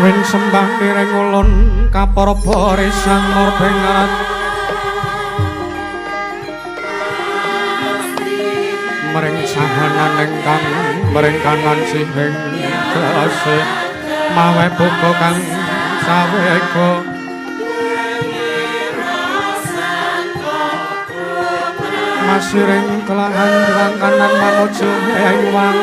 Twin sembah niring ulun kaparaba risang murbengarat mring sahanan ingkang mring kanan sihing gasih mawe buka kang sawega masiring kelahan jewang kanan manuju ing wang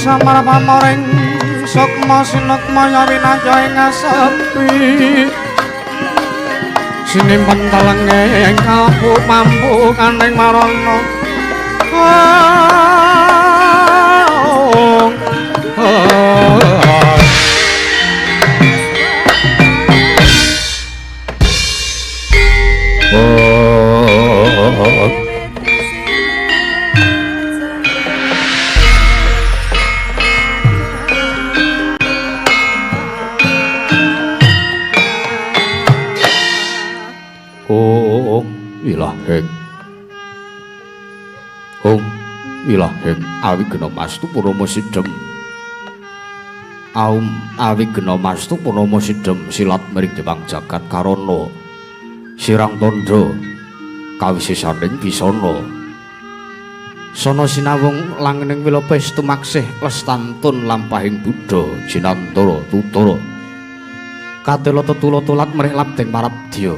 Samarpamoring sukma sinukmaya winaya ing asepi sinimpen telenge kalbu mampu kaning marana. Om ilaheng awigna mastu purnama sidhem. Aum awigna mastu purnama sidhem silat mring Jepang jagat karana sirang tandha kawisisaning bisana. Sana sinawung langening wilapis tumaksih lestantun lampahing Buddha jinantara tutara. Katela tetula tulat mrih labdeng parabdya.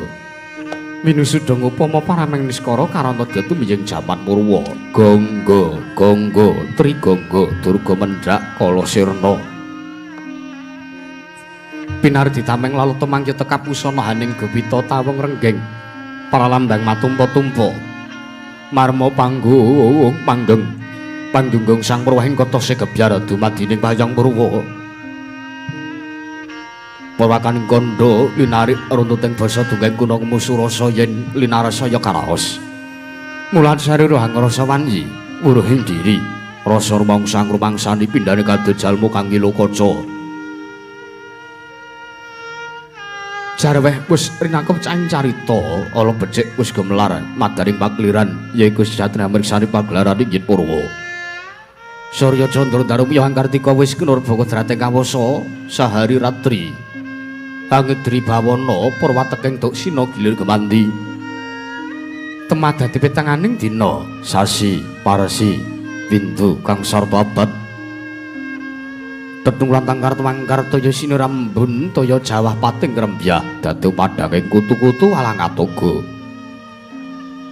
Winusudha ngupama parameng niskara karanta tumiyeng jaman Purwa. Gangga, Gangga, Trigangga, Durga mendhak kala sirna. Pinardi tameng lalu temangki tekap usana haning gupita tawung renggeng. Pralambang matumpa-tumpa. Marma panggung panggeng. Panggunggung sang purwahing kota segebyar dumadining wayang Purwa. Purwakaning kandha linarik runtuting basa dunggeng kuna musurasa yen linarasaya karaos. Mulan sarira hangrasa wanyi wuruhing diri rasa rumangsa rumangsani pindhane kados jalma kang ngilo kaca. Jarweh wis rinakup caing carita ala becik wis gemelar madaring pakeliran yaiku sejatine mriksani pagelaran Yin Purwa. Surya Candra Daru Hyang Kartika wis kinurba kodrating kawasa sahari ratri. Angedri bawana purwateking duksina gilir gemandi. Temadati petanganing dina sasi parsi windu kang sarta abad. Tetung lantang kartuwang kartaya sinirambun toya jawah pating krembyah dadi padhanging kutu-kutu walang atoga.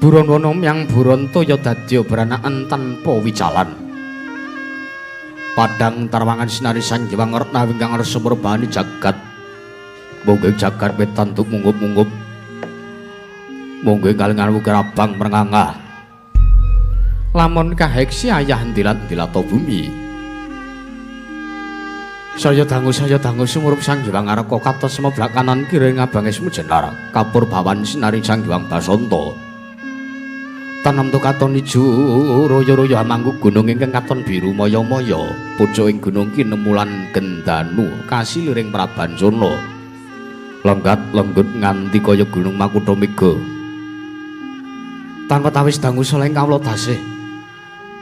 Buron wana myang buron toya dadya branakan tanpa wicalan. Padhang tarwangan sinari Sang Hyang Retna ingkang ngersa murbani jagat. Monggo jagat wetan tuk munggup-munggup. Monggo kalingan wukir abang mrengangah. Lamun kaheksi ayah ndilat-ndilata bumi. Saya dangu sumurup Sang Hyang Arka katos semeblak kanan kiri ngabange sumujenar kapur bawan sinari Sang Hyang Basanta. Tanem tu katon ijo royo-royo amangku gunung ingkang katon biru maya-maya pucuking gunung kinemulan gendanu kasiliring Prabancana. Lenggat lenggut nganti kaya gunung Makutha Mega. Tanpa tawis dangu saleng kawula dasih.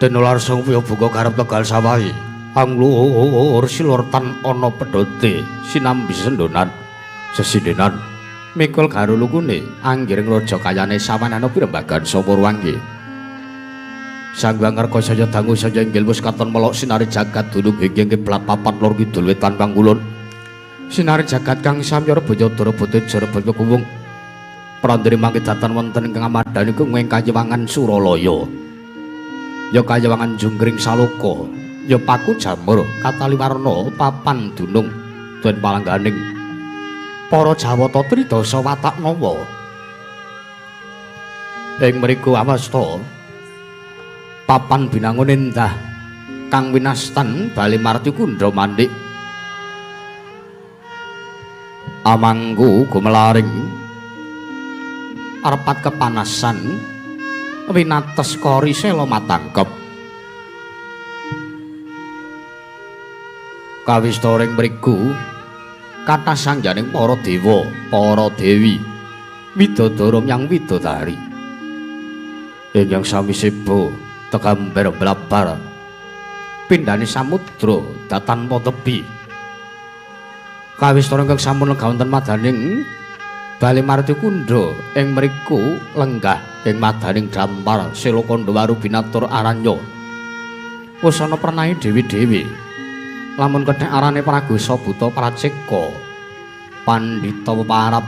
Den ular sang buka garep tegal sawahi. Anglur silur tan ana pedhote sinambi sendonan sesindenan mikul garulukune anggiring raja kayane sawanana pirembagan sapa ruwangge. Sang Hyang Ngerka saya dangu saya inggil wis katon melok sinari jagat dunung hingga kiblat papat lor kidul wetan kang kulon. Sinari jagat kang samya rebaya dara teja rebaya kuwung. Prandene mangke datan wonten ingkang amadhani ing kayewangan Suralaya. Ya kayewangan Junggring Saloka, ya paku jamur katali warna papan dunung den palangganing para Jawata tridasa watak nawa. Ing mriku awasta papan binangun endah kang winastan bali marti kundha mandik. Amangku gumelaring Arepat kepanasan winates kori sela matangkep. Kawista ring mriku kathah sangjaning para dewa, para dewi, widodara myang widodari. Ingkang sami seba tekamber blabar pindhane samudra datanpa tebi. Kawista ingkang sampun lenggah wonten madaning Bale Martikundha ing mriku lenggah ing madaning dampar sela kandha binatur aranya. Wis ana prenahe dewi-dewi. Lamun kethek arane Pragosa Buta Praceka Pandhita Peparap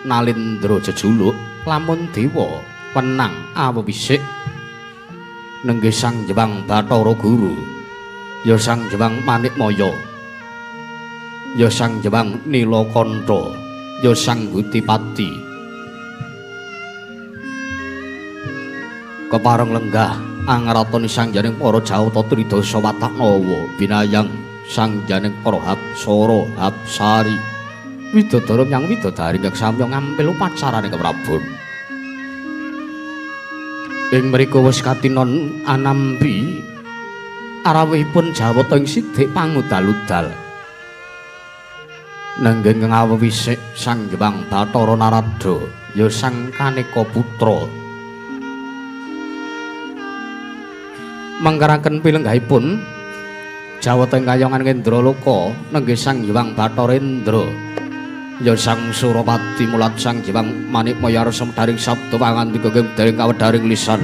Nalindra jejuluk, lamun dewa wenang awewisik nenggih Sang Hyang Bathara Guru, ya Sang Hyang Manikmaya, ya Sang Hyang Nilakantha, ya Sang Gutipati. Kepareng lenggah angratoni sangjaning para Jawata Tridasa watak nawa binayang sangjaning para Hapsara Hapsari widodara myang widodari ingkang samya ngampil upacarane keprabon. Ing mriku wis katinon anampi arawuhipun Jawata ing sidik pangudal-udal. Nenggeng ngawewisik Sang Hyang Bathara Narada ya Sang Kaneka Putra mangkaraken pilenggahipun Jawata ing kayongan Indraloka nenggih Sang Hyang Bathara Indra ya Sang Surapati mulat Sang Hyang Manikmaya arsa daring sabda pangandika daring kawedaring lisan.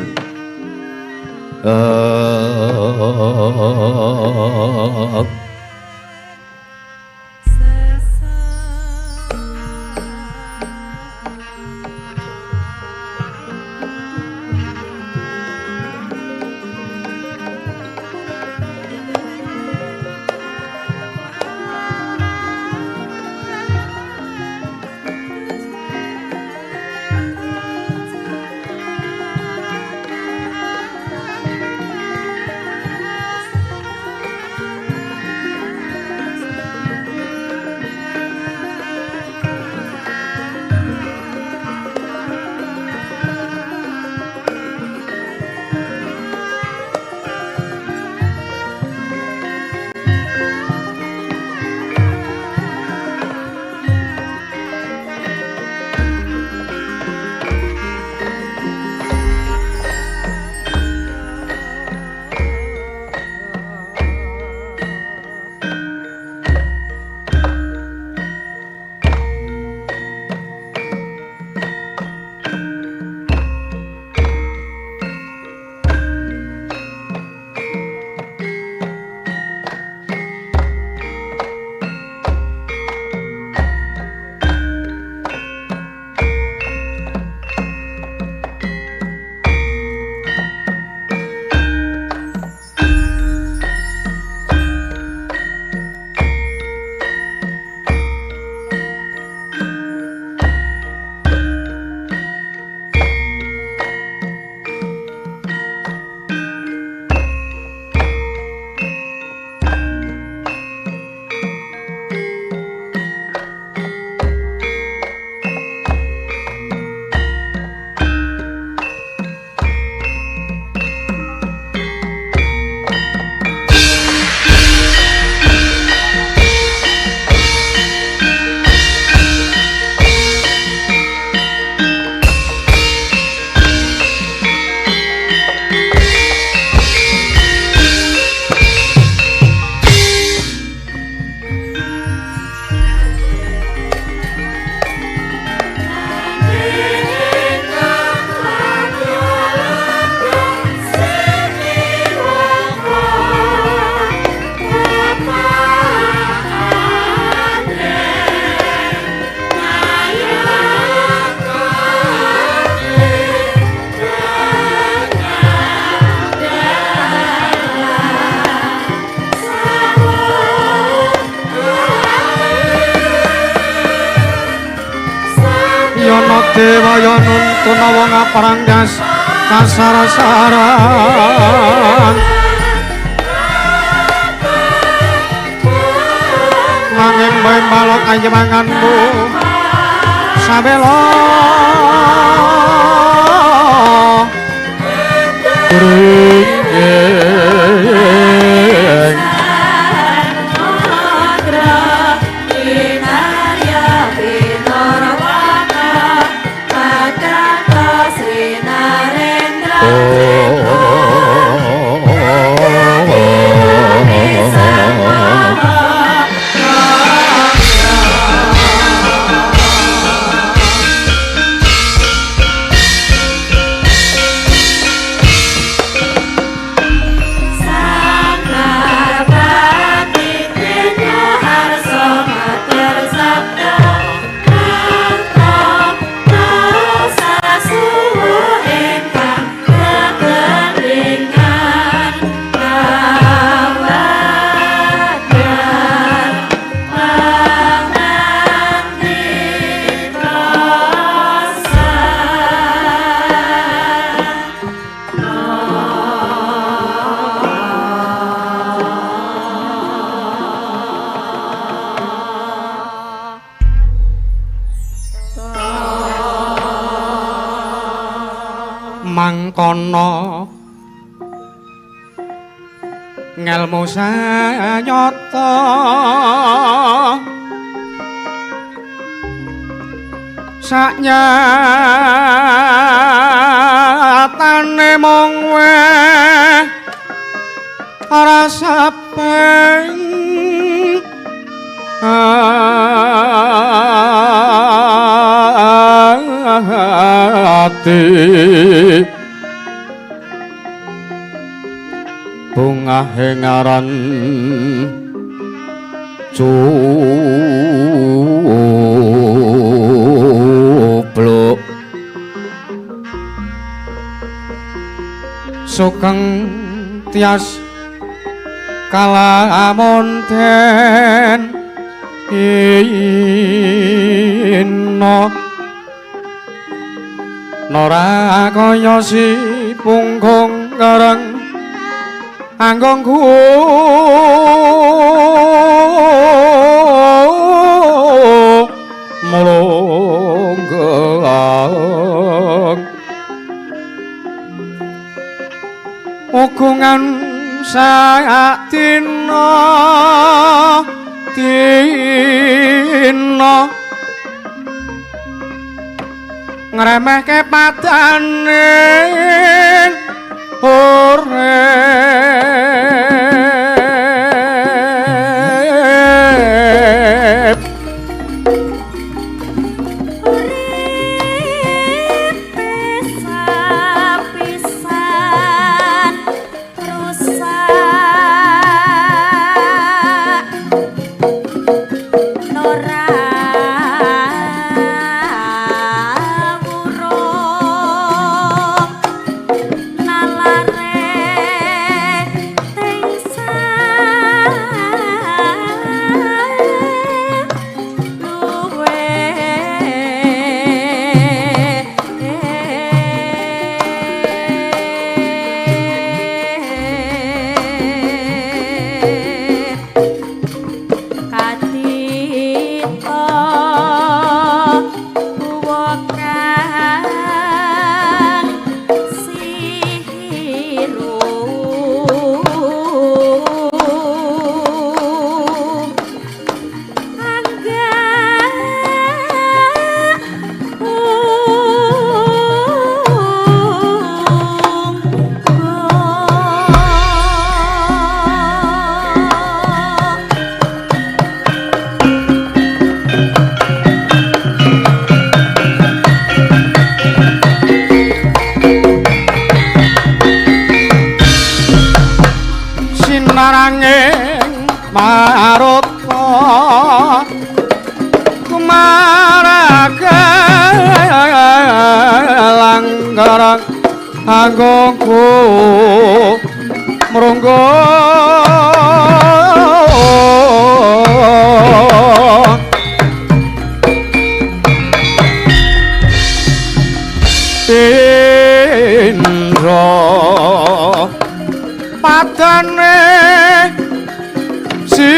Yana dewa ya nuntun wong apranggas kasarasaran. Nanging bae balok ayemanganmu sabelo. Mangkono ngelmu sanyata saknyatane mung weh ora sapeng ati bungahe ngaran cupluk sugeng tias kalamun den ino nora kaya si punggung kereng anggongku mulunggang ugungan sak dina dina ngremehke padane urip. Uripe sapisan rusak ora wurung nalare tengsan luwe katita kuwakang siru angga Sinaranging maruta kumaraga langgarang anggongku mrunggo pindha padane si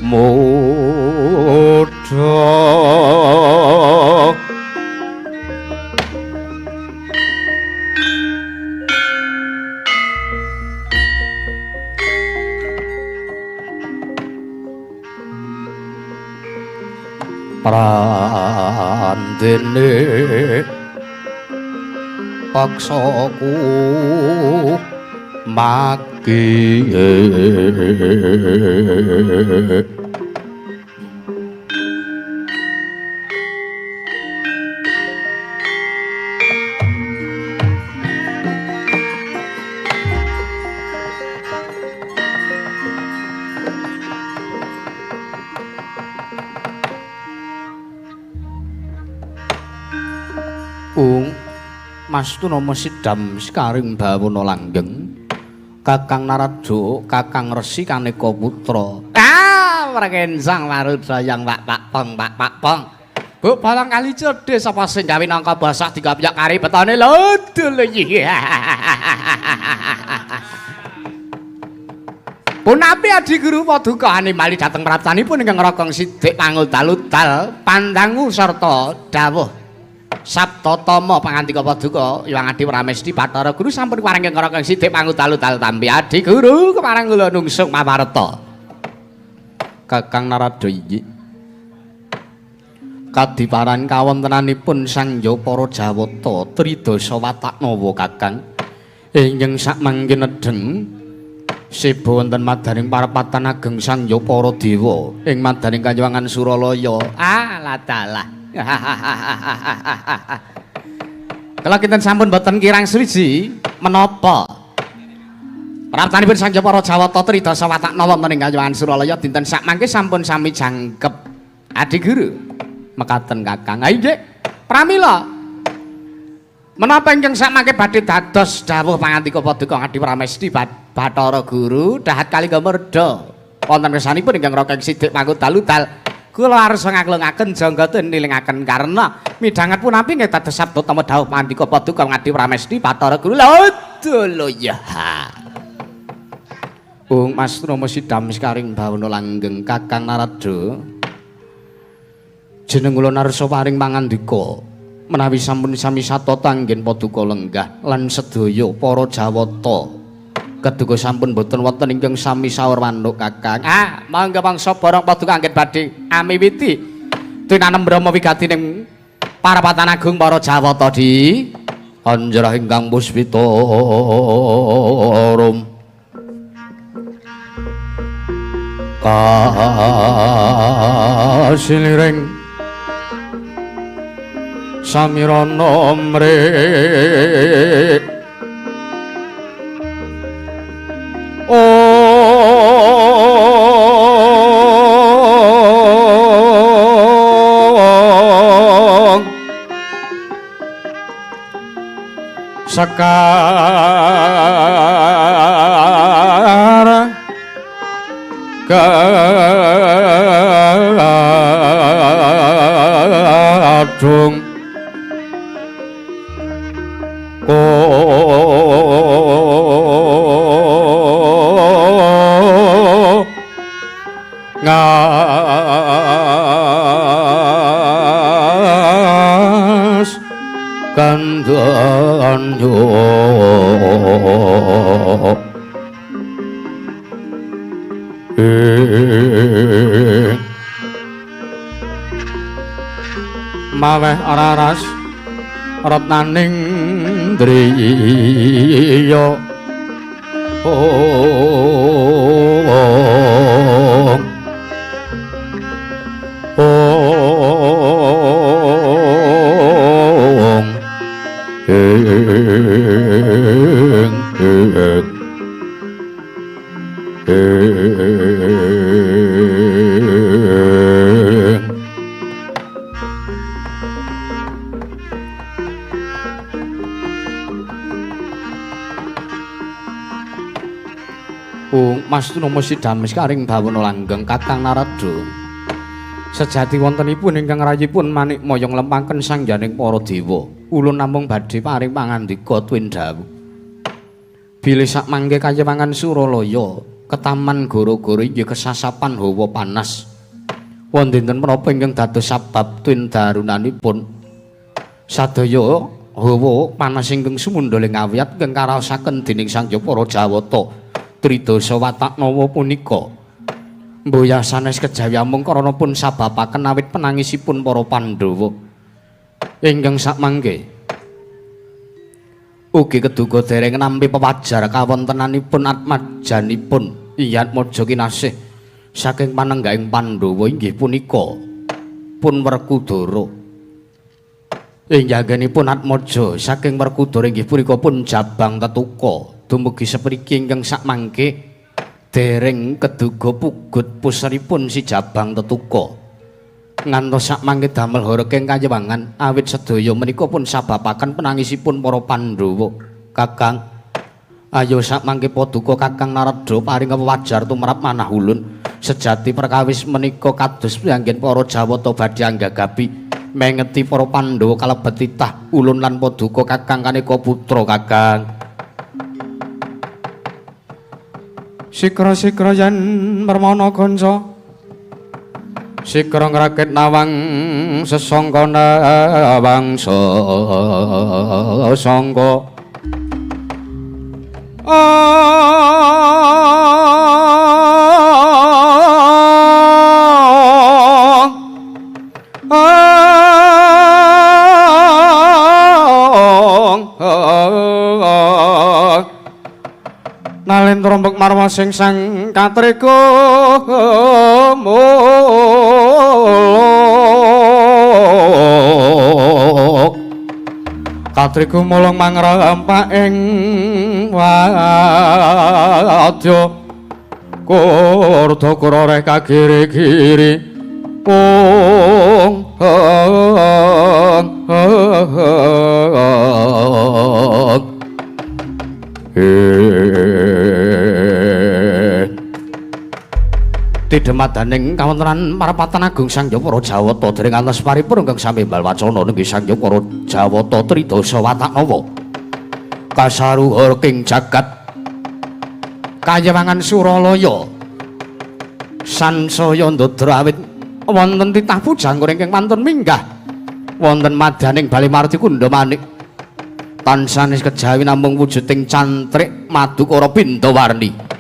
muda prandene paksaku mati. Ung Mas Tunama sidam sekaring bawana langgeng Kakang Narada Kakang Resi Kaneka Putra. Ah, mrekensang warudayang Pak Pak Pong Pak Pak Pong. Bu balang kali cedhe sapa sing gawe nangka basah digapyak kari petane lho dul iki. Punapi Adi Guru paduka animali dhateng praptanipun ingkang Raka Sidik pangudal-udal pandangu sarta dawuh Saptatama pangandika paduka Hyang Adi Pramesti Bathara Guru sampun kepareng ingkang Raka Sidik pangudal-udal tampi Adi Guru kepareng kula nungsung pawarta. Kakang Narada iki kadiparan kawontenanipun Sang Hyang para Jawata Tridasa Wataknawa Kakang ingkang sakmangke nedheng seba wonten madaning parapatan ageng Sang Hyang para dewa ing madaning Kanyuwangan Suralaya. Ah ladalah. Kala kinten sampun boten kirang sriji menapa praptanipun Sang Hyang para Jawata Tridasa Wataknawa wonten ing Kanyuwangan Suralaya dinten sakmangke sampun sami jangkep Adi Guru. Mekaten Kakang. Ha inggih, pramila menapa ingkang sakmangke badhe dados dawuh pangandika paduka Adi Pramesti Bathara Guru dahat kalingga merda wonten kersanipun ingkang Raka Sidik pangudal-udal kula arsa ngaklungaken jangga nilingaken karna midhanget punapi nggih dados sabda tama dawuh pangandika paduka Adi Pramesti Bathara Guru. Lho ya. Ung Mas Rama Sidam sekaring bawana langgeng Kakang Narada. Jeneng kula narsa paring pangandika menawi sampun sami satata anggen paduka lenggah lan sedaya para Jawata keduga sampun boten wonten ingkang sami saur manuk Kakang. Ah, monggo mangsa barang paduka anggen badhe amiwiti tinanem brahma wigati ning parapatan agung para Jawata di anjrah ingkang puspita rum kasiliring samirana mrik ong sekar gadung ngas kandhanyo maweh raras retnaning driya ong ong ing ing ing Ung Mas Rama Sidam sekaring bawana langgeng Kakang Narada. Sejati wontenipun ingkang rayipun manik maya nglempaken sangyaning para dewa. Ulun namung badhe paring pangandika tuwin dawuh. Bilih sakmangke kayewangan Suralaya, ketaman goro-goro inggih kesasapan hawa panas. Wonten menapa ingkang dados sabab tuwin darunanipun sadaya hawa panas ingkang sumundhul ing awiyat ingkang karaosaken dening Sang Hyang para Jawata Tridasa Wataknawa punika. Mboya sanes kejawi amung karana pun sababaken awit penangisipun para Pandhawa ingkang sakmangke ugi keduga dereng nampi pewajar kawontenanipun atmajanipun Iyatmaja kinasih saking panenggahing Pandhawa inggih punika pun Werkudara. Ing janggenipun Atmaja saking Werkudara inggih punika pun Jabang Tetuka dumugi sepriki ingkang sakmangke dereng keduga pugut puseripun si Jabang Tetuka ngantos sakmangke damel horeking kayewangan awit sedaya menika pun sababaken penangisipun para Pandhawa. Kakang, ayo sakmangke paduka Kakang Narada paring wajar tumrap manah ulun. Sejati perkawis menika kados piyanggen para Jawata badhe anggagapi mengeti para Pandhawa kalebet titah ulun lan paduka Kakang kaneka putra Kakang. Sikra-sikra yen permana kanca sikra ngrakit nawang sesangka nawang sesangka. Nalendra mbek marwa sing sang katrika muluk katrika mulung mangrempak ing wadya kurda kuroreh kagiri-giri ung Tidemadaning kawontenan parapatan agung Sang Hyang Para Jawata dereng antos paripurna ingkang samimbal wacana nggih Sang Hyang Para Jawata tridasa watak nawa kasaruhur king jagat kayewangan Suralaya sansaya ndadra awit wonten titah pujangga ingkang wantun minggah wonten madyaning Bali Marti Kundha Manik tansah kejawi namung wujuding cantrik madukara pindawarni.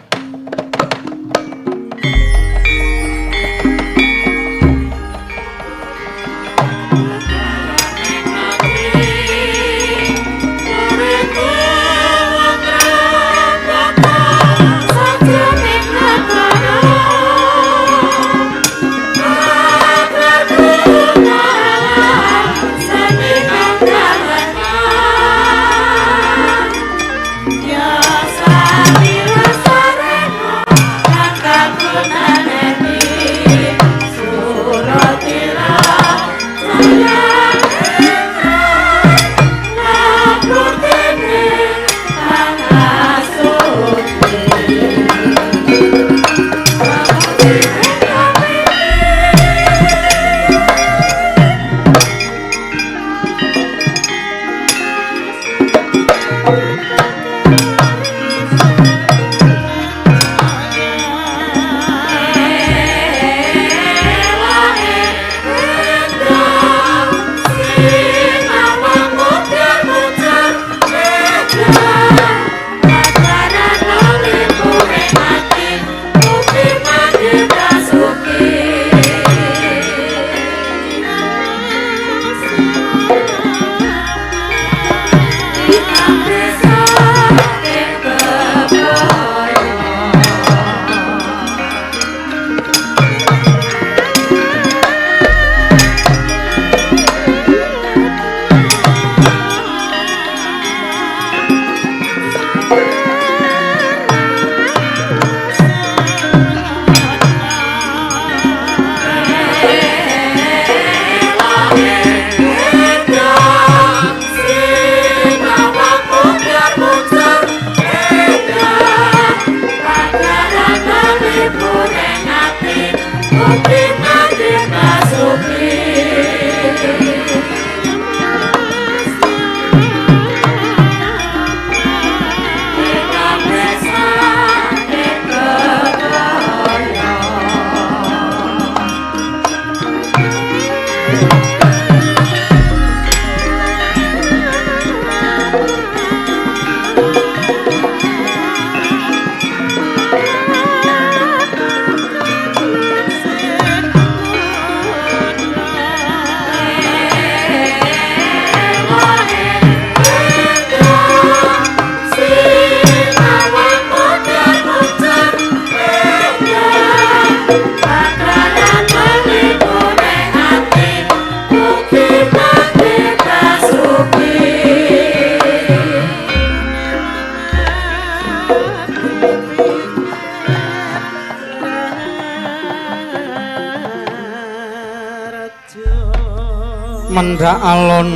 Mendhak alun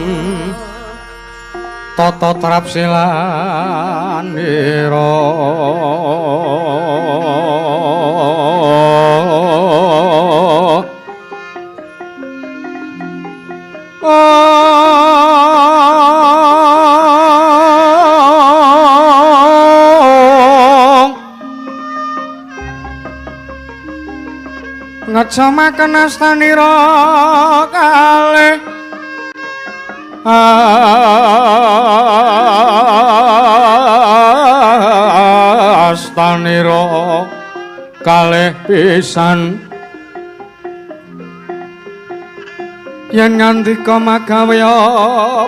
tata trapsilanira Ngecamaken astanira kalih astanira kalih pisan yen ngandika magawe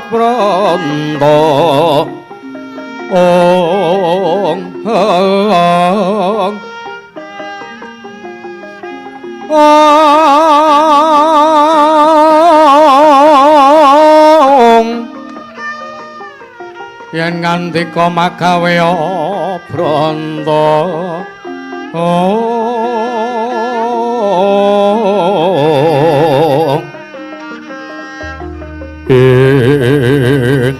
pranta ong ong ong yen ngandika magawe pranta ong ing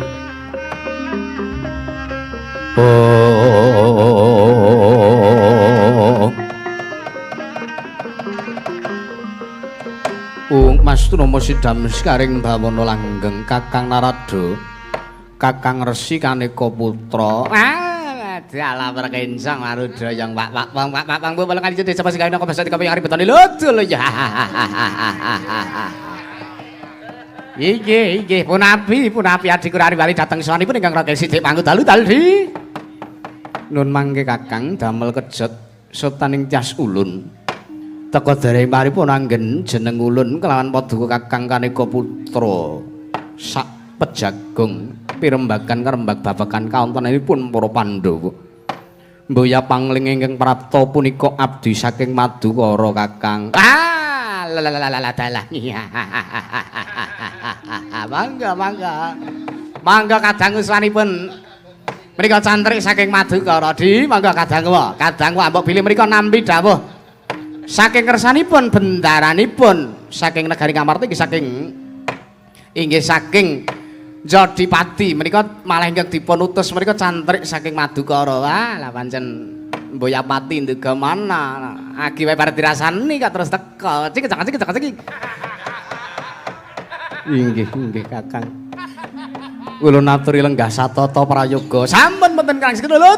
ong Mas Tunama sidam sekaring bawana langgeng Kakang Narada Kakang Resi Kaneka Putra. Ah, dalah perkencang marudra yang wak wak wang wak wak wang bu paling kali desa pasing kaya basa dikapi ari betone lho ya. Inggih inggih punapi punapi adikura ari wali dhateng sowanipun ingkang raga sithik pangku dalu dalu. Nun mangke Kakang damel kejet sotaning cas ulun. Teka dereng paripun anggen jeneng ulun kelawan paduka Kakang Kaneka Putra sak pejagung pirembagan kerembag babagan kawontenanipun para Pandhawa. Mboya pangling ingkang prapta punika abdi saking Madukara Kakang. Ah, la dalah. Mangga mangga. Mangga kadang uswanipun menika cantrik saking Madukara di mangga kadang wa. Kadang wa mbok bilih menika nampi dawuh saking kersanipun bendaranipun saking negari Ngamarta inggih saking inggih saking Jodipati menika malah ingkang dipun utus menika cantrik saking Madukara. Wah, lah pancen Mboyapati nduga mana. Agi wae bar dirasani kok terus teka. Cik cik cik cik. Inggih inggih Kakang. Ulun aturi lenggah satata prayoga. Sampun mboten kang sekono lho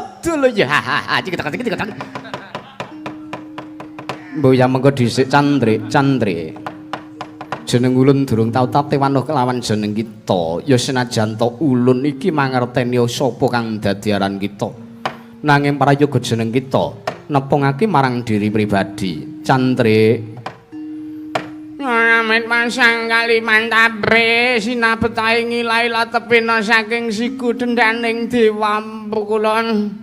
ya. Cik cik cik cik. Mboya mengko dhisik cantrik cantrik. Jeneng ulun durung tau tate wanuh kelawan jeneng kita. Ya senajan to ulun iki mangerteni sapa kang dadi aran kita. Nanging prayoga jeneng kita nepungake marang diri pribadi. Cantrik Amit masang Kalimantabre sinabetahe ngilai latepina saking siku dendaning dewa pukulon.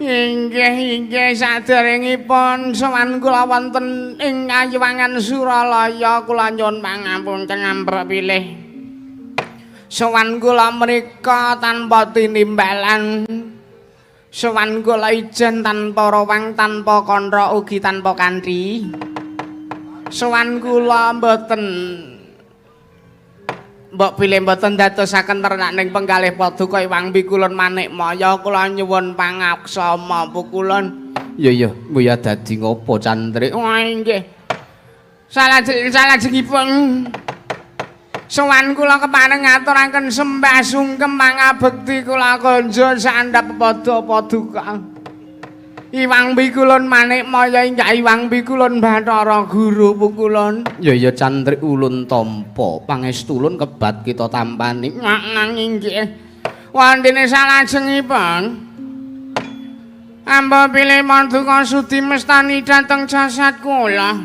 Inggih inggih saderengipun sowan kula wonten ing Ayiwangan Suralaya kula nyuwun pangapunten ambrek pilih. Sowan kula menika tanpa tinimbalan. Sowan kula ijen tanpa rawang tanpa kandha ugi tanpa kanthi. Sowan kula mboten mbok bilih mboten dadosaken ternaning penggalih paduka Iwang Pikulun Manikmaya kula nyuwun pangaksama pukulun. Iya iya mbuya dadi ngopo cantrik? Wah inggih. Salajengipun sowan kula kepareng ngaturaken sembah sungkem pangabekti kula konjo sandhap pada paduka. Iwang Pikulun Manikmaya inggih Iwang Pikulun Bathara Guru pukulun. Ya ya cantrik ulun tampa pangestu ulun kebat kita tampani. Nang inggih. Wondene salajengipun amba pilih paduka sudi mestani dhateng jasad kula.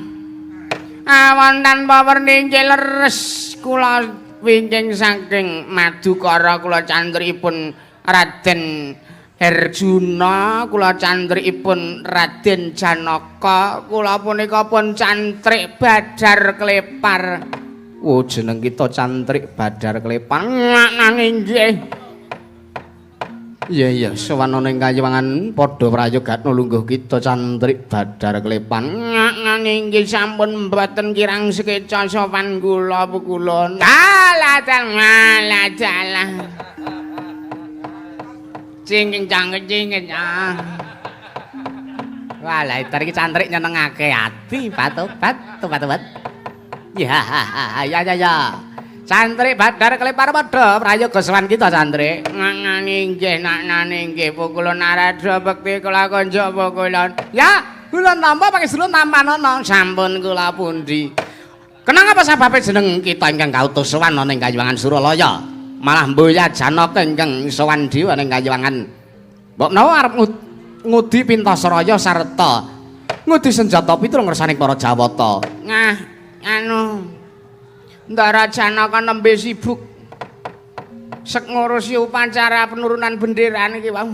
Awan tanpa werni inggih leres kula wingking saking Madukara kula cantrikipun Raden Herjuna kula cantrikipun Raden Janaka kula punika pun cantrik Badar Klepar. Oh jeneng kita cantrik Badar Klepar. Nang inggih. Iya iya sowan ana ing kayiwangan padha prayogatna lungguh kita cantrik Badar Klepar. Nang inggih sampun mboten kirang sekeca sowan kula pukulun. Alah dalah dalah. Cingking cangking cingking ah. Wah, lah iki cantrik nyenengake ati, patobat, tobat-tobat. Ya, ya ya ya. Cantrik Badar Klepar padha prayoga sowan kita cantrik. Nangane inggih, naknane inggih pukulun narada bekti kula konjo pukulun. Ya. Kula nampa pangestu tampanana sampun kula pundi. Kenang apa sababe jeneng kita ingkang kautus sowan ana ing Kayuwangan Suralaya? Malah mboya Janaka ingkang sowan dhewe ana ing Kayuwangan. Mbok menawa arep ngudi Pintasaraya sarta ngudi senjata pitu ngersaning para Jawata. Ngah, anu Ndara Janaka nembe sibuk sek ngurusi upacara penurunan bendera niki wau.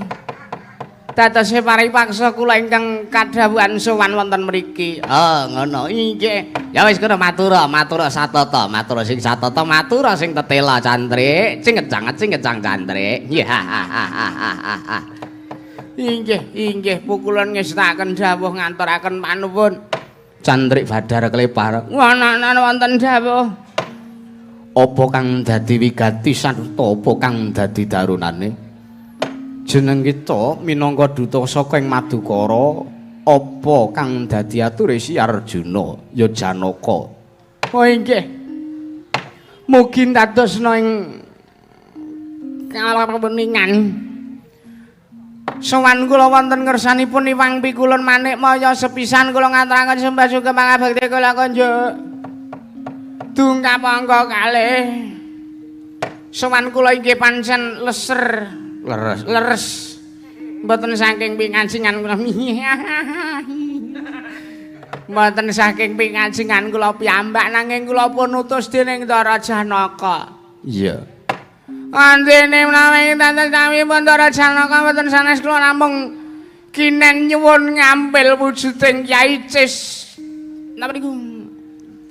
Dadose paripaksa kula ingkang kadhawuhan sowan wonten mriki. Oh, ngono. Inggih. Ya wis kono matura, matura satata, matura sing satata, matura sing tetela cantrik, cingecang cingecang cantrik. Ya. Inggih, inggih pukulan ngestakaken dawuh nganturaken panuwun. Cantrik Badar Klepar. Wonten wonten dawuh. Apa kang dadi wigati sarta apa kang dadi darunane? Jeneng kita minangka duta saka ing Madukara, apa kang dadi ature si Arjuna ya Janaka. Oh inggih. Mugi ndadosna ing kalaweningan. Sowan kula wonten ngersanipun Iwang Pikulun Manikmaya sepisan kula ngaturaken sembah sugeng pangabekti kula kunjuk. Dungkap angka kalih. Sowan kula inggih pancen leser. Leres, leres. Mboten saking pinganjingan kula. Mboten saking pinganjingan kula piyambak nanging kula pun utus dening Ndara Janaka. Iya. Andene menawi tanten sawipun Ndara Janaka mboten sanes kula namung kinen nyuwun ngampil wujuding Kyai Cis. Napa niku?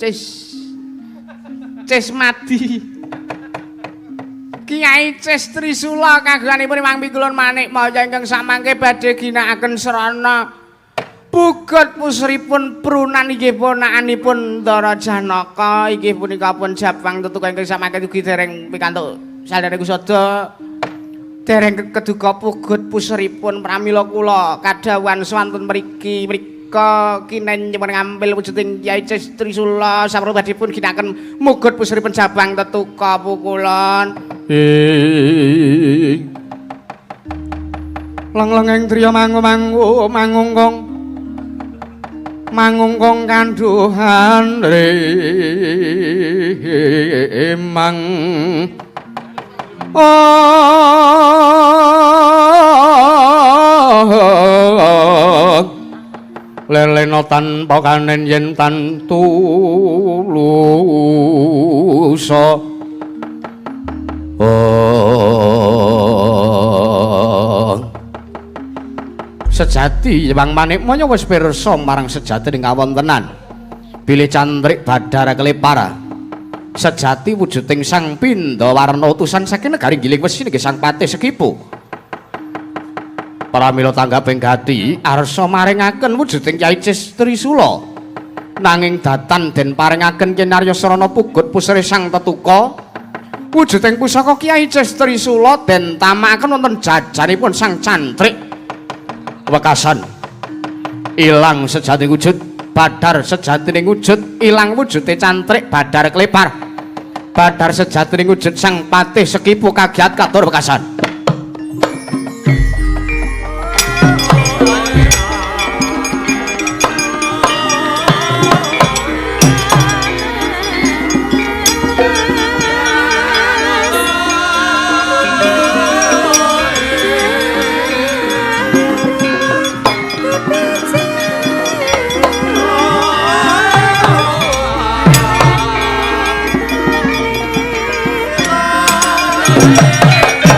Cis. Cis Madi. Kyai Cis Trisula kagunganipun Iwang Pikulun Manikmaya ingkang samangke badhe ginakaken srana pugut pusripun prunan inggih ponakanipun Ndara Janaka inggih punika pun Jabang Tetuka ingkang samangke ugi dereng pikantuk saliyane kusada dereng keduga pugut pusripun pramila kula kadhawuhan swanten mriki mrika kinen nyuwun ngampil wujuding Kyai Cis Trisula sampun badhe pun ginakaken mugut pusripun Jabang Tetuka pukulon. Leng-lenging triya mangu-mangu mangungkung mangungkung kanduhan remang lelena tanpa kanen yen tan tulusa. Sejati Hyang Manikmaya wis pirsa marang sejati ing kawontenan bilih cantrik Badar Klepar sejati wujuding Sang Pindawarna utusan saking negari Giling Wesi nggih Sang Patih Sekipu. Pramila tanggaping gati arsa maringaken wujuding Kyai Cis Trisula nanging datan den paringaken kinarya srana pugut pusri Sang Tetuka wujuding pusaka Kyai Cis Trisula den tamakaken wonten jajanipun Sang Cantrik. Wekasan ilang sejati wujud Badar sejatining wujud ilang wujude cantrik Badar Klepar Badar sejatining wujud Sang Patih Sekipu kagiat katur wekasan.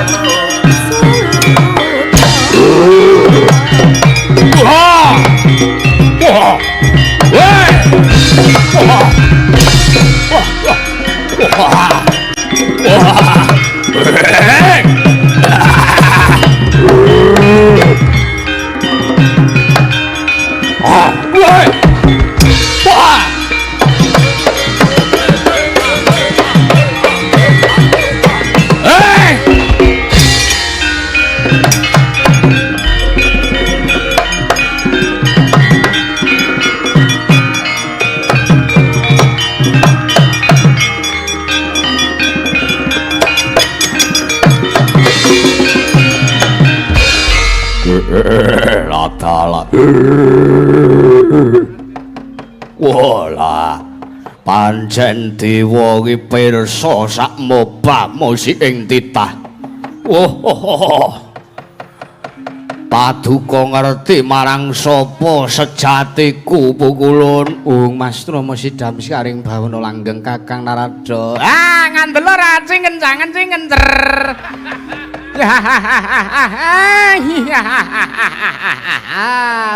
Thank you. Latala. Wala. Pancen dewa iki pirsa sak mobah-mosi ing titah. Oh. Paduka ngerti marang sapa sejatiku pukulun. Ung Mas Trama sidam sikaring bawana langgeng Kakang Narada. Ah, ngandel ora cing kencang cing kencer.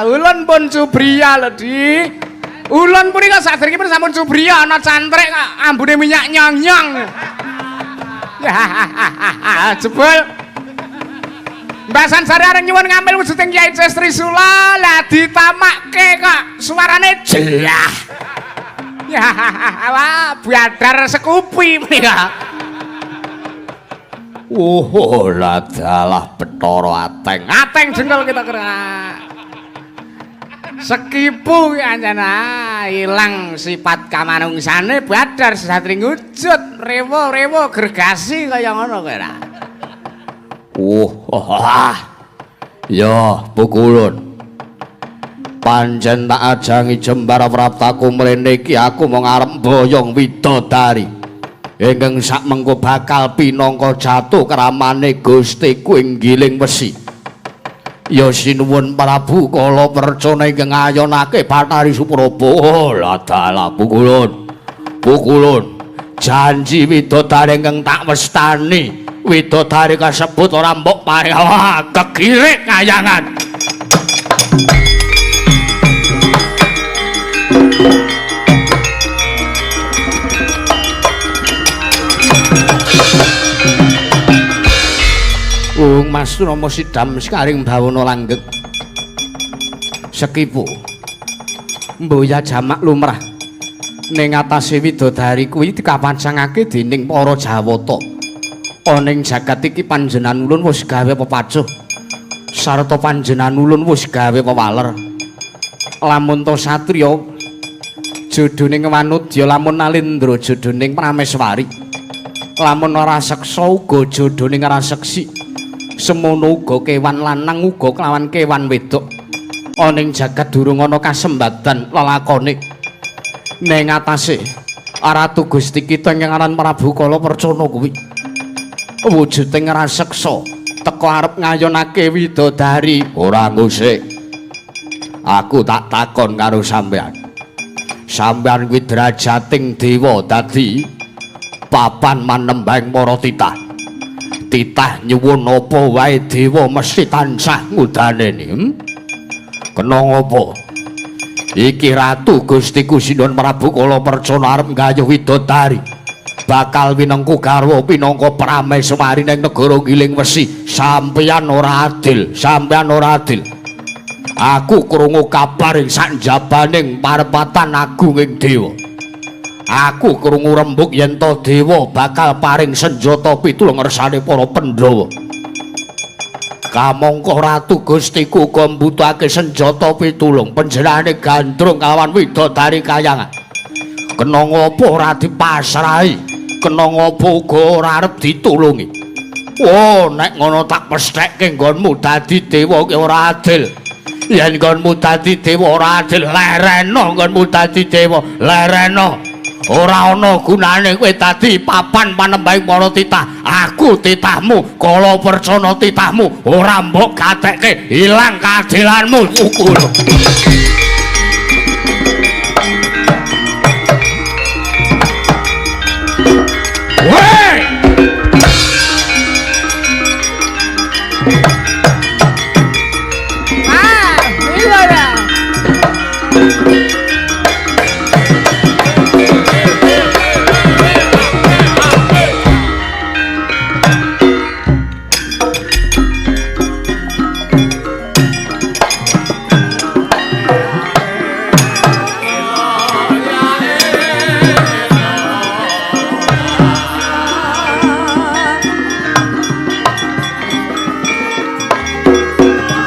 Ulun pun cubriya lho, Di. Ulun punika saderengipun sampun cubriya ana cantrik ambune minyak nyong-nyong. Jebul Mbah Sansari areng nyuwun ngambil wujuding Kyai Ces Trisula, lah ditamakke kok suarane jelah. Ya, wah, badar sekupi menika. Oh, ladalah Bathara Ateng. Ateng jengkol kita kira. Sekipu ki anjana ilang sifat kamanungsane badar sesatri wujud rewo-rewo gergasi kaya ngono kowe ra. Oh, ya pukulun. Pancen tak ajangi jembar praptaku mrene iki aku mung arep mboyong widodari. Ingkang sak mengko bakal pinangka jatuh kramane Gustiku ing Giling Wesi. Ya sinuwun Prabu Kala Percana ingkang ngayonake Bathari Supraba. Oh, ladalah pukulun. Pukulun. Janji widodari ingkang tak westani. Widodari kasebut ora mbok paring kegirik kayangan. Ung Mas Trama sidam sekaring bawana langgeng. Sekipu. Mboya jamak lumrah. Ning atase widodari kuwi dikapacangake dening para Jawata. Ana ing jagat iki panjenengan ulun wis gawe pepacuh. Sarta panjenengan ulun wis gawe pewaler. Lamun to satriya jodhoning wanudya lamun nalindra jodhoning prameswari. Lamun ora seksa uga jodhoning raseksi. Semono uga kewan lanang uga kelawan kewan wedok. Ana ing jagat durung ana kasembatan lelakone. Ning atase Ratu Gusti kita ingkang aran Prabu Kala Percana kuwi wujuding raseksa teka arep ngayonake widodari. Ora ngusik. Aku tak takon karo sampean. Sampean kuwi derajating dewa dadi papan manembang para titah. Titah nyuwun apa wae dewa mesti tansah ngudaneni. Kena ngopo? Iki Ratu Gustiku Sinuwun Prabu Kala Percana arep nggayuh widodari. Bakal winengku garwa pinangka prameswari ning negara Giling Wesi. Sampeyan ora adil, sampeyan ora adil. Aku krungu kabar ing sakjabaning parepatan agunging dewa. Aku krungu rembug yen to dewa bakal paring senjata pitulung ngersane para Pandhawa. Kamangka Ratu Gustiku uga mbutuhake senjata pitulung panjenengane gandrung kawan widodari kayangan. Kena ngopo ora dipasrahi? Kena ngopo uga ora arep ditulungi? Oh, nek ngono tak pesthekke nggonmu dadi dewa ki ora adil. Yen nggonmu dadi dewa ora adil, lereno nggonmu dadi dewa, lereno. Ora ana gunane kowe dadi papan panembahing para titah. Aku titahmu, Kala Percana titahmu, ora mbok gatekke, ilang keadilanmu. Ukul. Weh! Ah, iya ya.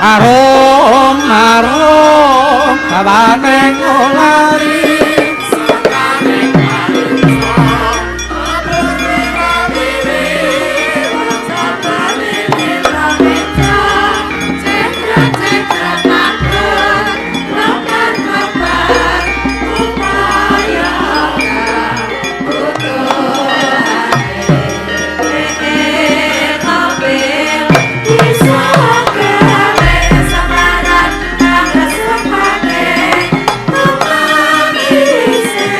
Arum arum bawane ngolari Bisa gawe sabaran kang resepake pemamise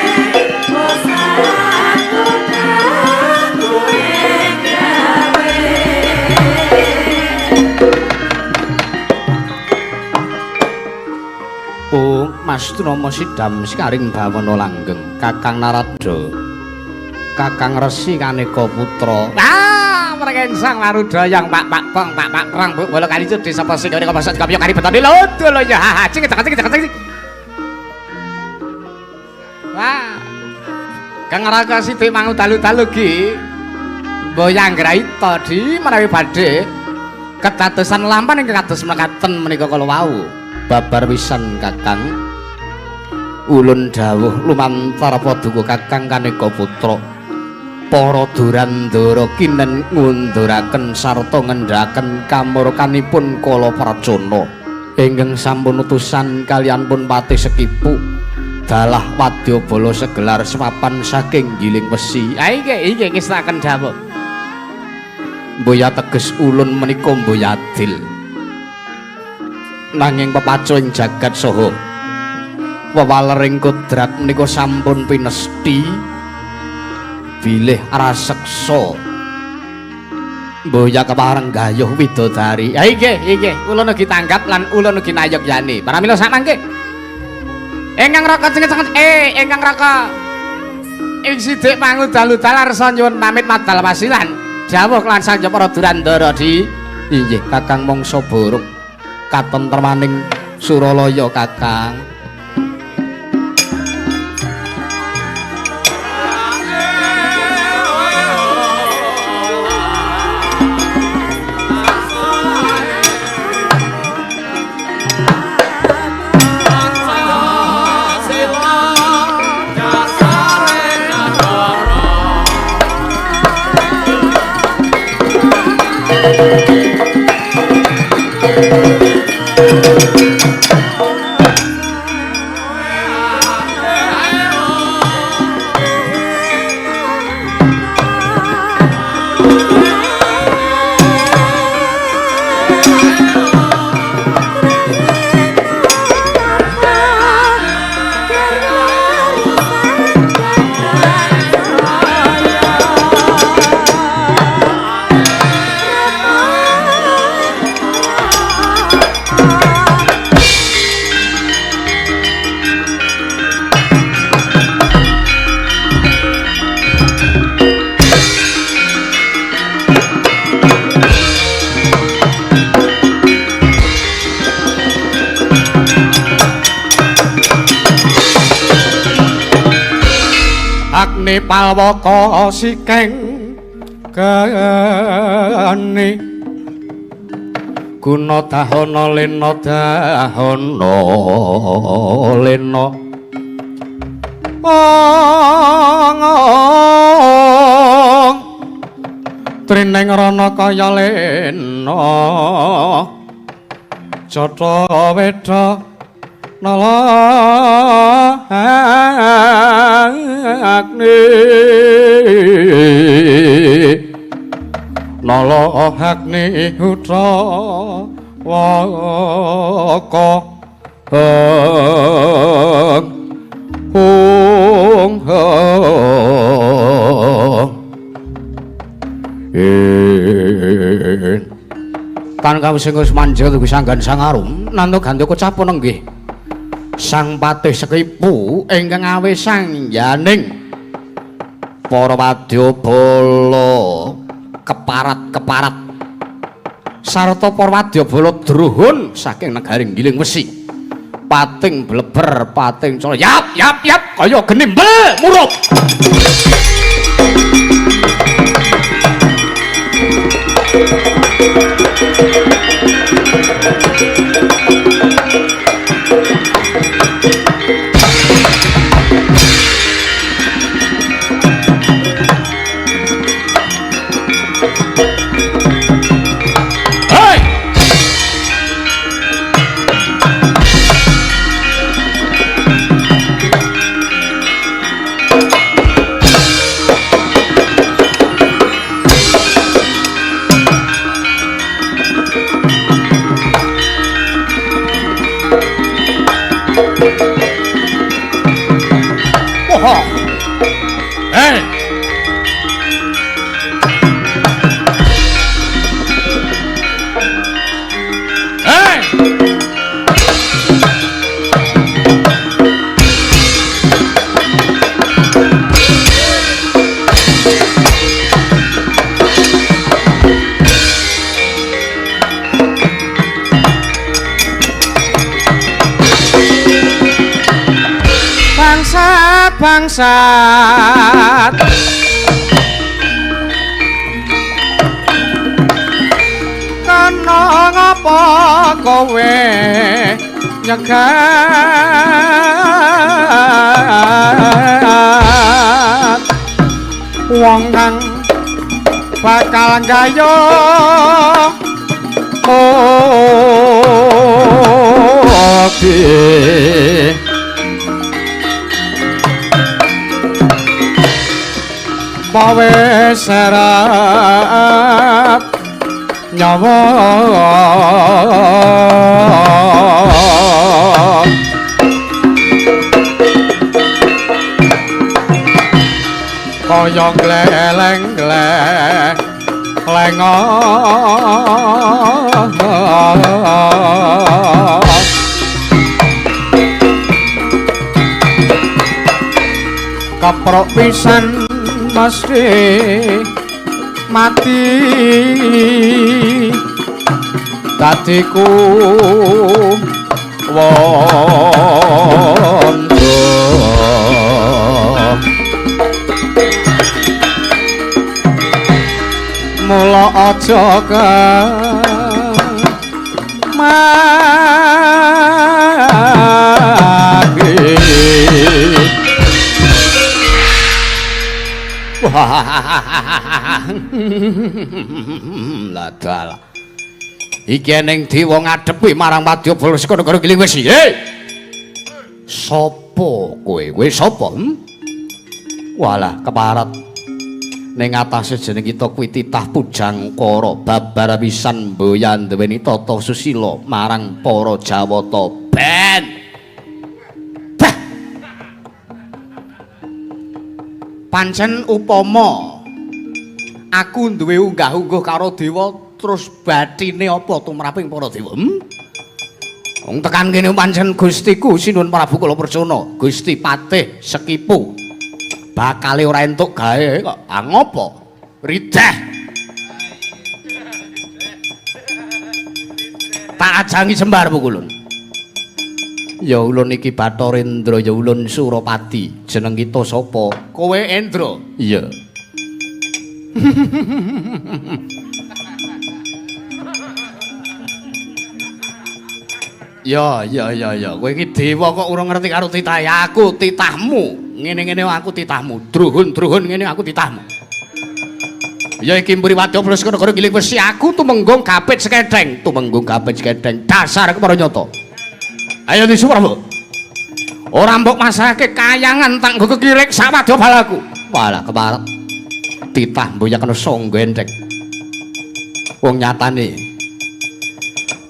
bosan aku gawe. Pung Mas Tunama sidam sekaring bawana langgeng Kakang Narada Kakang Resi Kaneka Putra. Ah, mrengensang warudayang Pak Pak Pong Pak Pak Prang Bu bola kali cedhe sapa sing kene kok kapyo kari betone lho lho ya ha cing cing cing cing. Wah. Kang Raka Siti mangu dalu-dalu ki mboyang graita di menawi badhe kedadosan lampan ingkang kados mekaten menika kala wau. Babar pisan Kakang. Ulun dawuh lumantar paduka Kakang Kaneka Putra. Para durandara kinen ngunduraken sarta ngendhaken kamurkanipun Kala Pracona ingkang sampun utusan kaliyan pun Patih Sekipu dalah wadyabala segelar sepapan saking Giling Wesi. Ha iki iki ngestaken dawuh. Mboya teges ulun menika mboya adil. Nanging pepaco ing jagat saha wewalering kodrat menika sampun pinesthi bilih raseksa mboya kepareng gayuh widodari. Ha inggih inggih ulun ugi tanggap lan ulun ugi nayogyani. Pramila samangke ingkang raka cengeceng ingkang raka ing sidik mangudalu-dal arsa nyuwun pamit madal wasilan dawuh lan sang para durandara di inggih Kakang mangsa borong katentremaning Suralaya Kakang. Agni palwaka sikeng gani guna dahana lena dahana lena ong trineng rana kaya lena jatha weda nala agni nala agni huta waka heng hung heng Tan kawis sing wis manjel tugu sanggan sangarum nanto gandaka capun nggih Sang Patih Sekipu ingkang awisangyaning para wadyabala keparat-keparat sarta para wadyabala druhun saking negari Giling Wesi pating bleber pating cala yap yap yap kaya geni mbel murup. Hey! Bangsat. Kena ngapa kowe nyegat wong kang bakal gayo mukti. Bawe serap nyawa kaya gleleng gleleng keprok pisan mesti mati dadiku wondo. Mula aja kemaki. Ladal. Iki ning ndi wong ngadepi marang Wadyabala saka negara Giling Wesi. Hei. Sopo kowe? Kowe sapa? Walah, keparat. Ning atase jeneng kita kuwi titah Pujangkara babar pisan mboya duweni tata susila marang para Jawata. Ben. Bah. Pancen upama aku duwe unggah-ungguh karo dewa terus batine apa tumraping para dewa? Wong tekan kene pancen Gustiku Sinuwun Prabu Kala Percana, Gusti Patih Sekipu. Bakale ora entuk gawe kok. Ah ngopo? Rideh. Tak ajangi jembar pukulun. Ya ulun iki Bathara Indra, ya ulun Surapati. Jeneng kita sapa? Kowe Indra? Iya. Ya, ya, ya, ya. Kowe iki dewa kok ora ngerti karo titah aku, titahmu. Ngene-ngene aku titahmu. Druhun-druhun ngene aku titahmu. Ya iki mburi Wadyabala saka negara Giling Wesi aku tumenggung gapit seketheng, tumenggung gapit seketheng. Dasar kepara nyata. Ayo di Suprabu. Ora mbok masake kayangan tak nggo kekirik sak wadyabalaku. Walah keparep. Titah mboya kena sangga enthek. Wong nyatane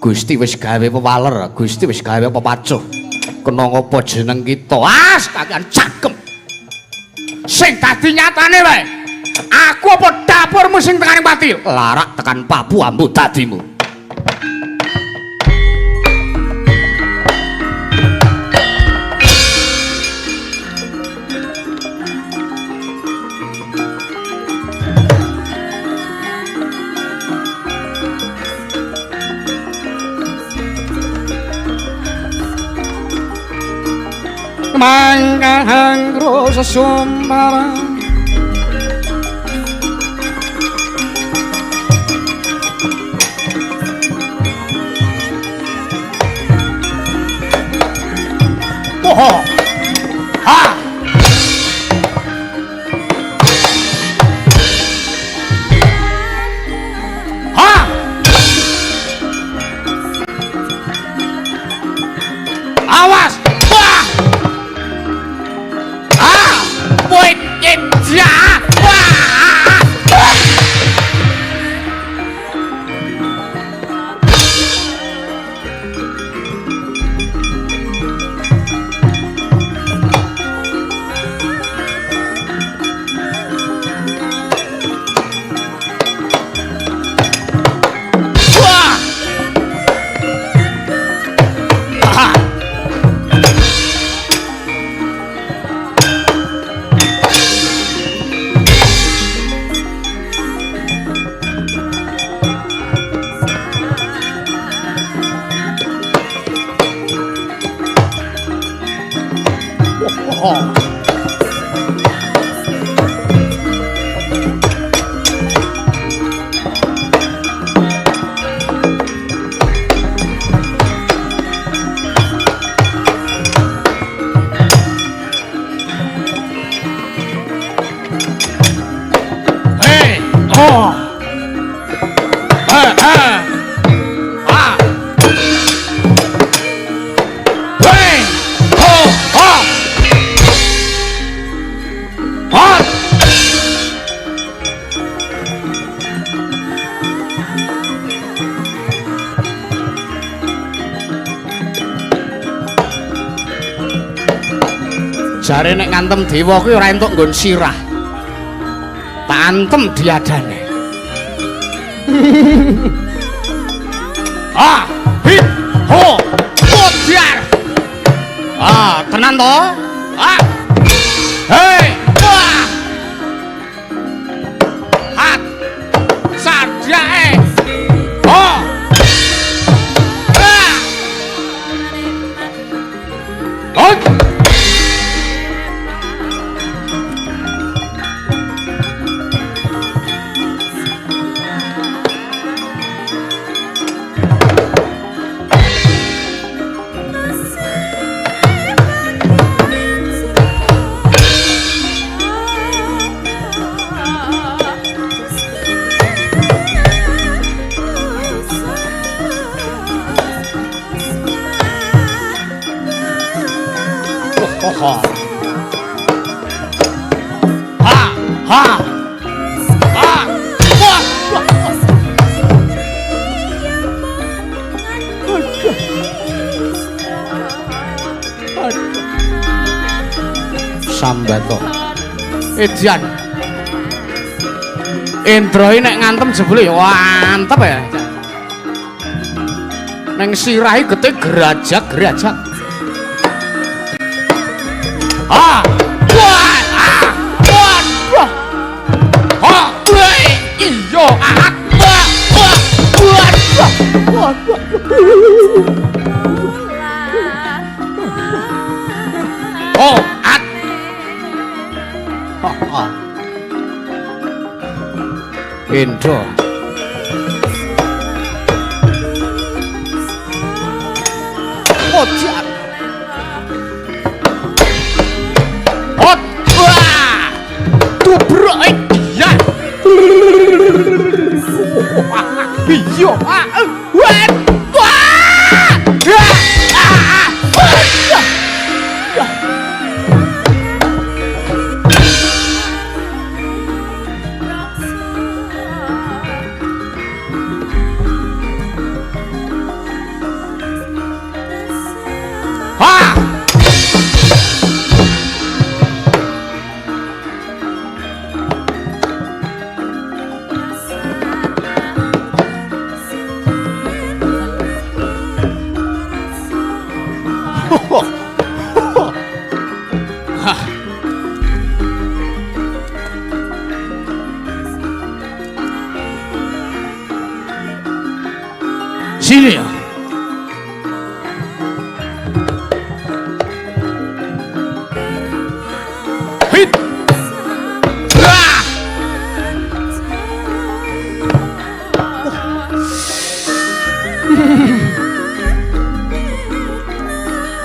Gusti wis gawe pewaler, Gusti wis gawe pepacuh. Kena ngapa jeneng kita? Ah, kakean cagem. Sing dadi nyatane wae. Aku apa dapurmu sing tekaning pati? Larak tekan Papua ambu dadimu. Mangkahang rasa sumpara Oh. Ha. Ha. Awas. Wah. Ah. Wait, Jare nek ngantem dewa kuwi ora entuk nggon sirah. Tak antem diadane. Ah, hi, ho, modar. Ah, tenan to? Ah. Hei, wah. Hat. Sarjake. Ho. Ah. Hot. Ha. Ha. Ha. Ha. Wah. Sambato. Edian. Indra iki nek ngantem jebule ya antep ya. Neng sirahe getih gerajak-gerajak. Ah, wah, ah, wah, wah, ah, wah, iya, ah, wah, wah, wah, wah, wah, oh, at, ah, ah, Indra. Oh, siap. Iya, ah, wah, wah, ah, ah. Sini ya. Hit. Ah.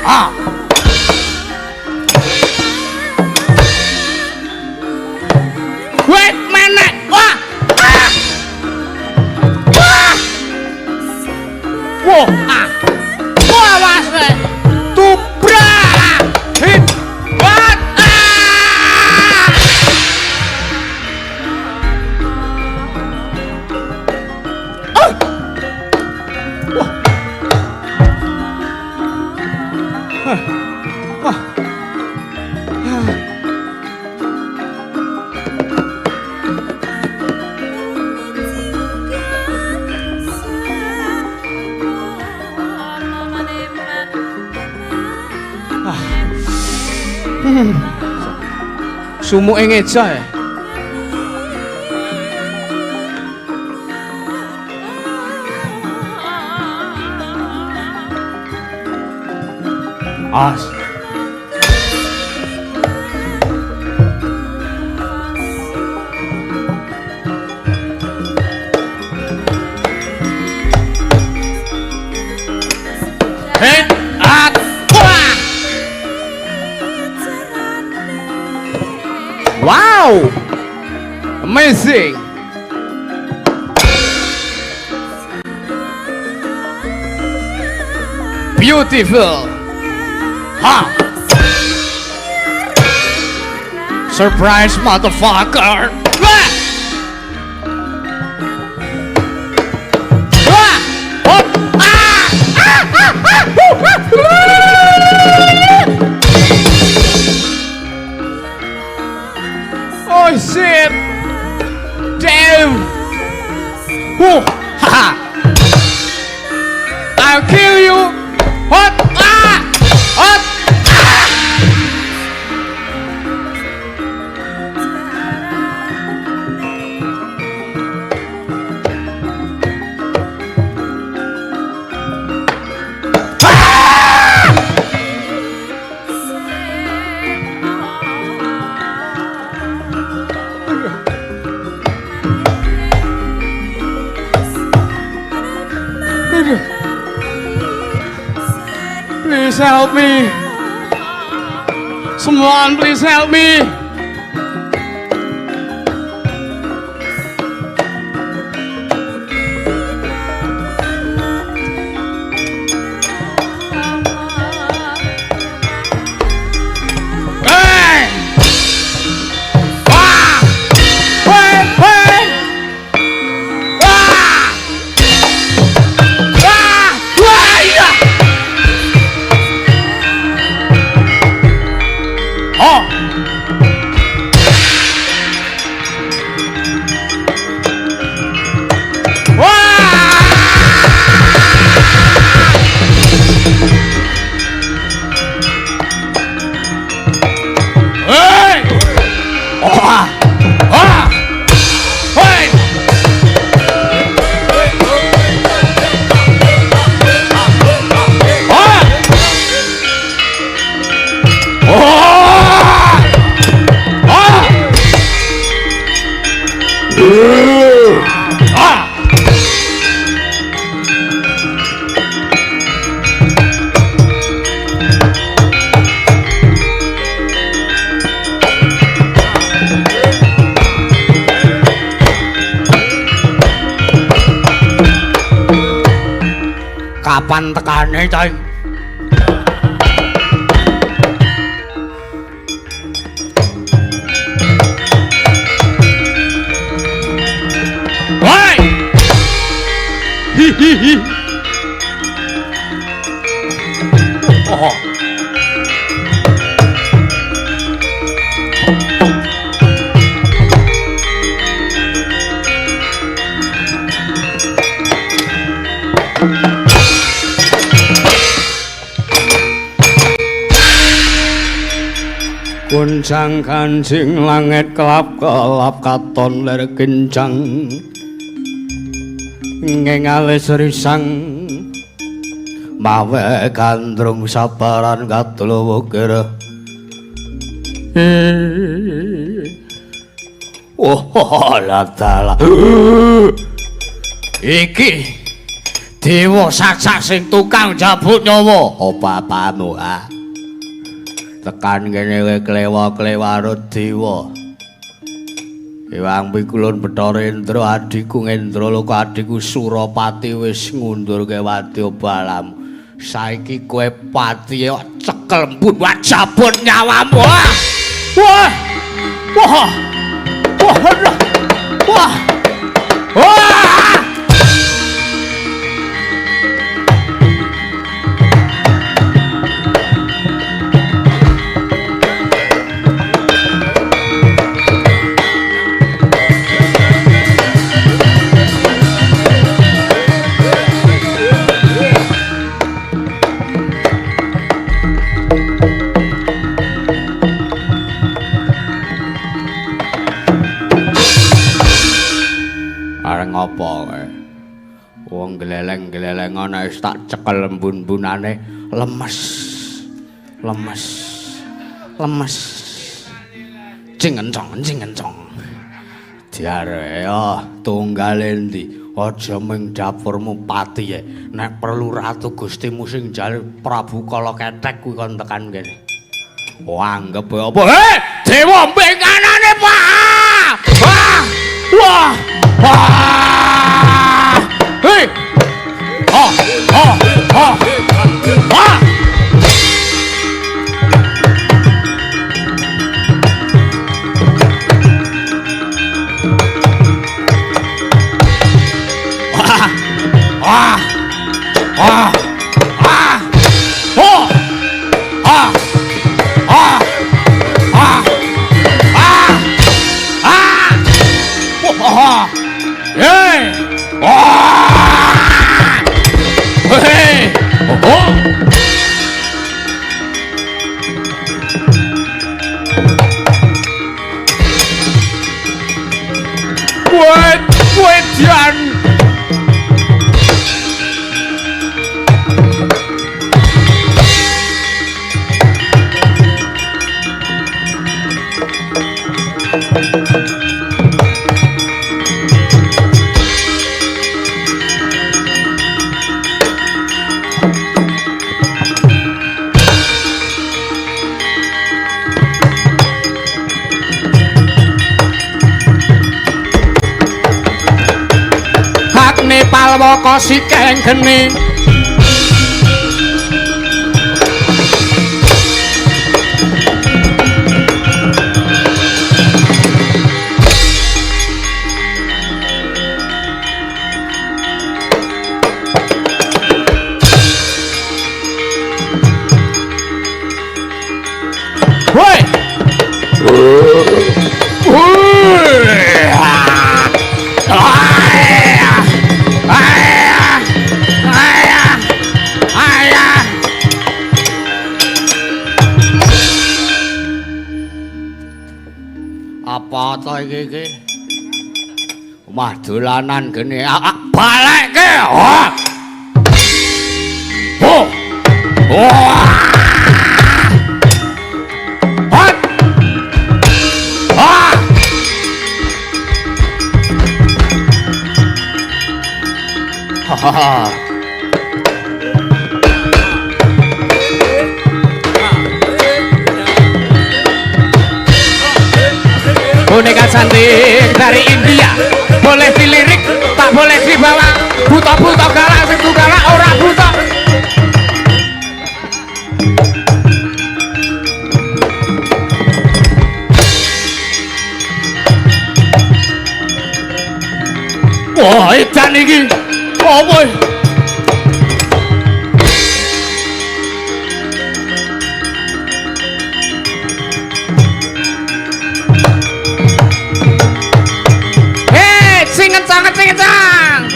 Ah. Wait menek. Wah. Ah. Wah. Wah, ah. Wah, mas. Tubrak. Hit. Wah. Ah. Oh. Wah. Wah. Sumuke ngeja ya. As. Hit at wah. Wow. Amazing. Beautiful. Ha! Surprise, motherfucker! Wah! Wah! Hop! Ah! Ah! Ah! Ah! I'll kill you. Hot! Ah! Hot! Please help me. Someone please help me. Hey! Wah! Hey, hey! Wah! Wah! Wah! Iya! Oh! Wah! Hey! Wah! Wah! Hey! Wah! Oh! Ah! Ah! Kapan tekane, Ceng? Woi! Hi hi hi. Oh. Kuncang kancing langit kelap-kelap katon lir kencang ngengale risang mawe gandrung sabaran kadol wukir. Oh la iki dewa sacak sing tukang jabut nyawa apa apamu ah? Tekan kene klewa-klewarut dewa. Ewang pikulun Bathara Indra adhiku Ngendra Loka adhiku Surapati wis ngundurke wadya balam. Saiki kowe pati cekel embun jabut nyawamu. Wah! Wah! Wah! Wah! Wah! Apa kowe? Wong gleleng-gleleng ana wis tak cekel embun-embunane lemes. Lemes. Lemes. Cing encong, cing encong. Diare ya tunggale endi? Aja ming dapurmu pati e. Nek perlu ratu Gustimu sing njaluk Prabu Kala Kethek kuwi kon tekan kene. Oh anggep apa? Hei, dewa mbenganane, Pak. Wah! Wah! Wah! Hei! Oh! Oh! Oh! Wah! Wah! Wah! Wah! Ah! Oh! Ah! Ah! Ah! Ah! Ah! Oh! Hey! Wah! Hey! Petaka sikeng geni. Woi. Apa to iki iki? Omah dolanan gene. Balekke. Oh. Oh. Hahaha. Boneka cantik dari India, boleh dilirik, tak boleh dibawa. Buta-buta galak, sing galak ora buta. Wah, edan iki. Apa? Hei, sing kencang, sing kencang.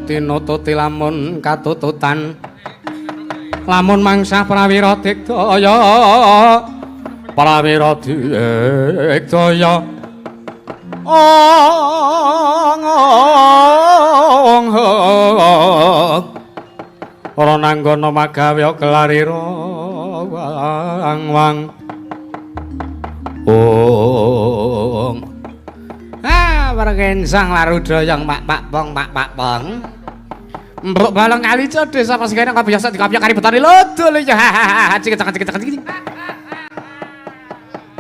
Tinututi lamun katututan, lamun mangsa prawira digdaya, prawira digdaya. Ong ong ong. Ora nanggana magawe kelarira wang wang. Ong. Ah, perkensang larudayang pak pak pong pak pak pong. Mbok balong kali desa pasegane kok biasa dikopyok kari betone lodol ya. Hahaha, cik cik cik cik.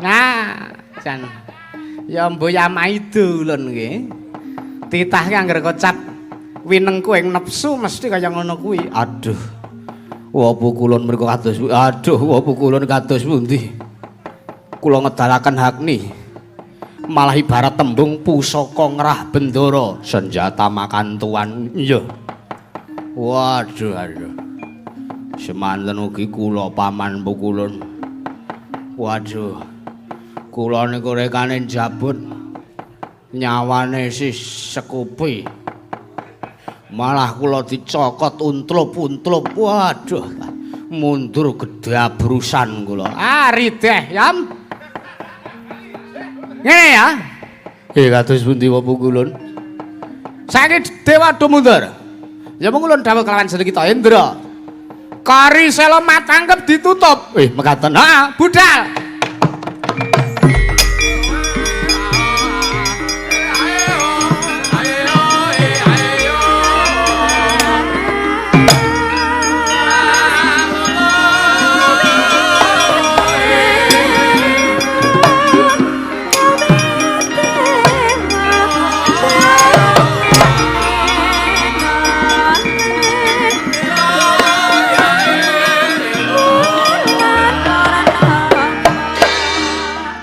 Nah, jan. Ya mbuh yamaido ulun nggih. Titah ki angger kocap winengku ing nepsu mesti kaya ngono kuwi. Aduh. Wa pukulun mriku kados. Aduh, wa pukulun kados pundi? Kula ngedalaken hakni. Malah ibarat tembung pusaka ngrah bendara, senjata makan tuan. Iya. Waduh, aduh. Semanten ugi kula paman pukulun. Waduh. Kula niku rekane njabut nyawane si Sekupi. Malah kula dicokot untlup-untlup. Waduh, mundur gedabrusan kula. Ah, rideh, Yam. Ngene ya. Kados pundi wa pukulun? Saiki dewa do mundur. Ya mungulun dawuh kelawan jeneng kita Indra. Kari sela matangkep ditutup. Mekaten. Heeh, budal.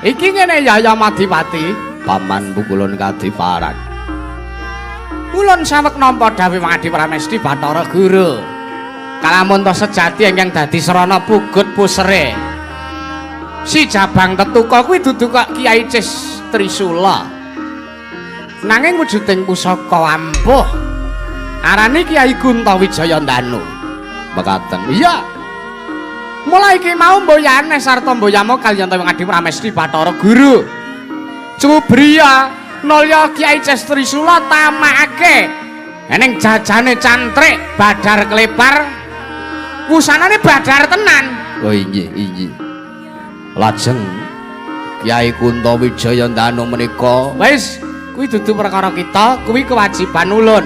Iki ngene Yaya Madipati, paman pukulun kadiparan. Kulon saweg nampa dawuh Wangadi Pramesti Bathara Guru. Kalamun ta sejati ingkang dadi srana pugut pusere. Si Jabang Tetuka kuwi dudu kok Kiai Cis Trisula. Nanging wujuding pusaka ampuh. Arane Kiai Gunta Wijaya Ndanu. Mekaten. Iya. Mulai iki mau mboyane sarta mboyamo kaliyan Wong Adi Pramesti Bathara Guru. Cubriya nalya Kyai Ces Trisula tamakake ening jajane cantrik badar klepar. Wusanane badar tenan. Oh inggih, inggih. Lajeng Kyai Kunta Wijaya Ndanu menika wis kuwi dudu perkara kita, kuwi kewajiban ulun.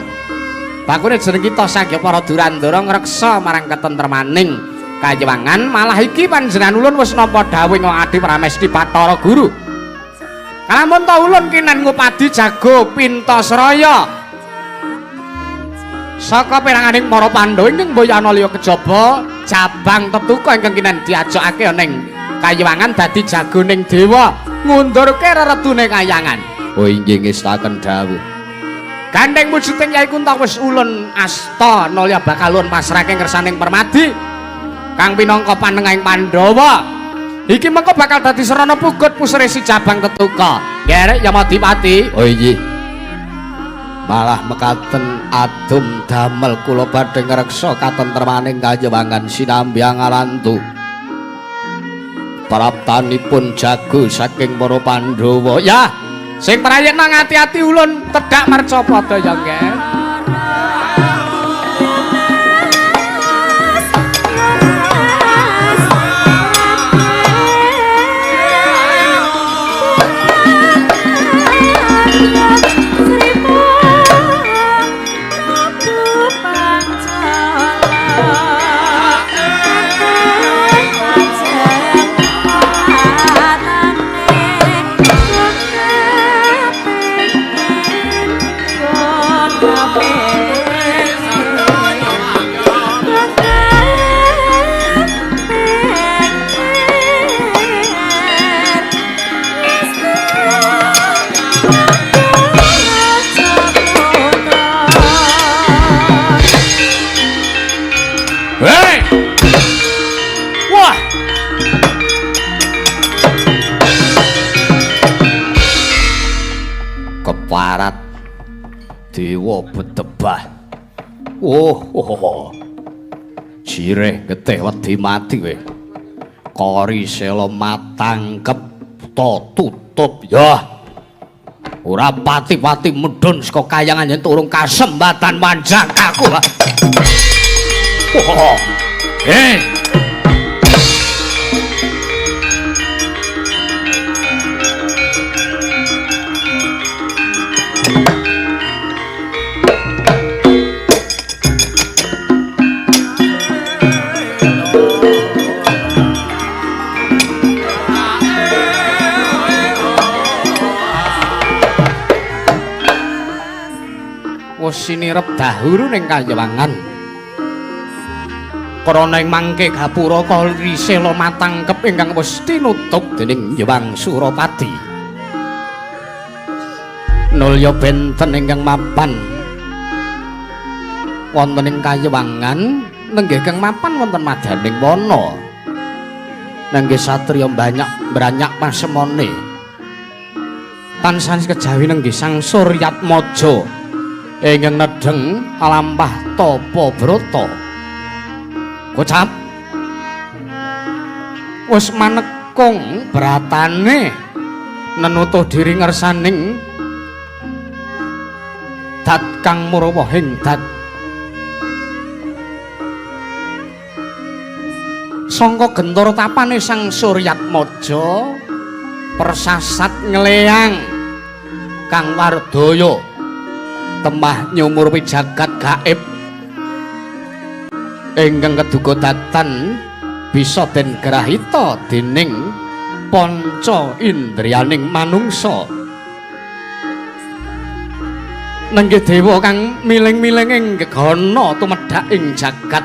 Bakune jeneng kita Sang Hyang Para Durandara ngreksa marang ketentremaning kayewangan, malah iki panjenengan ulun wis nampa dawuh Wong Adi Pramesti Bathara Guru. Kalamun ta ulun kinen ngupadi jago Pintasraya. Saka peranganing para Pandhawa ingkang mboyana liya kejaba jabang tetuka ingkang kinen diajokake ning kayewangan dadi jagoning dewa ngundurke reredune kayangan. Oh inggih ngestaken dawuh. Gandeng wujuding Kyai Kunta wis ulun asta nalya bakal ulun pasrahke ngersaning Permadi kang pinangka panengahing Pandhawa. Iki mengko bakal dadi sarana pugut pusre si jabang tetuka. Ngerek Yamadipati. Oh inggih. Malah mekaten adum damel kula badhe ngreksa katentremaning kayewangan sinambi angalantu. Praptanipun jago saking para Pandhawa. Ya, sing prayitna ngati-ati ulun tedhak marcapada ya nggih. Keparat dewa bedebah. Oh, oh, oh. Jireh getih wedi mati kowe. Kori sela matangkep to tutup ya. Ora pati-pati medhun saka kayangan yen turung kasembatan manjang aku. Oh. Hei. Sinirep dahuru ning kayewangan. Krana ing mangke gapura Kali Sela matangkep ingkang wis tinutup dening Hyang Surapati. Nulya benten ingkang mapan wonten ing kayewangan nenggih kang mapan wonten madaning wana. Nenggih satriya banyak branyak pasemone. Tansah kejawi nenggih Sang Suryatmaja ingkang nedheng lampah tapa brata. Kocap wis manekung bratane nenutuh diri ngersaning dat kang murwahing dat. Sangka gentur tapane Sang Suryatmaja persasat ngleang kang wardaya temah nyumurpi jagat gaib ingkang keduga datan bisa den grahita dening panca indriyaning manungsa. Nenggih dewa kang miling-miling ing gegana tumedhak ing jagat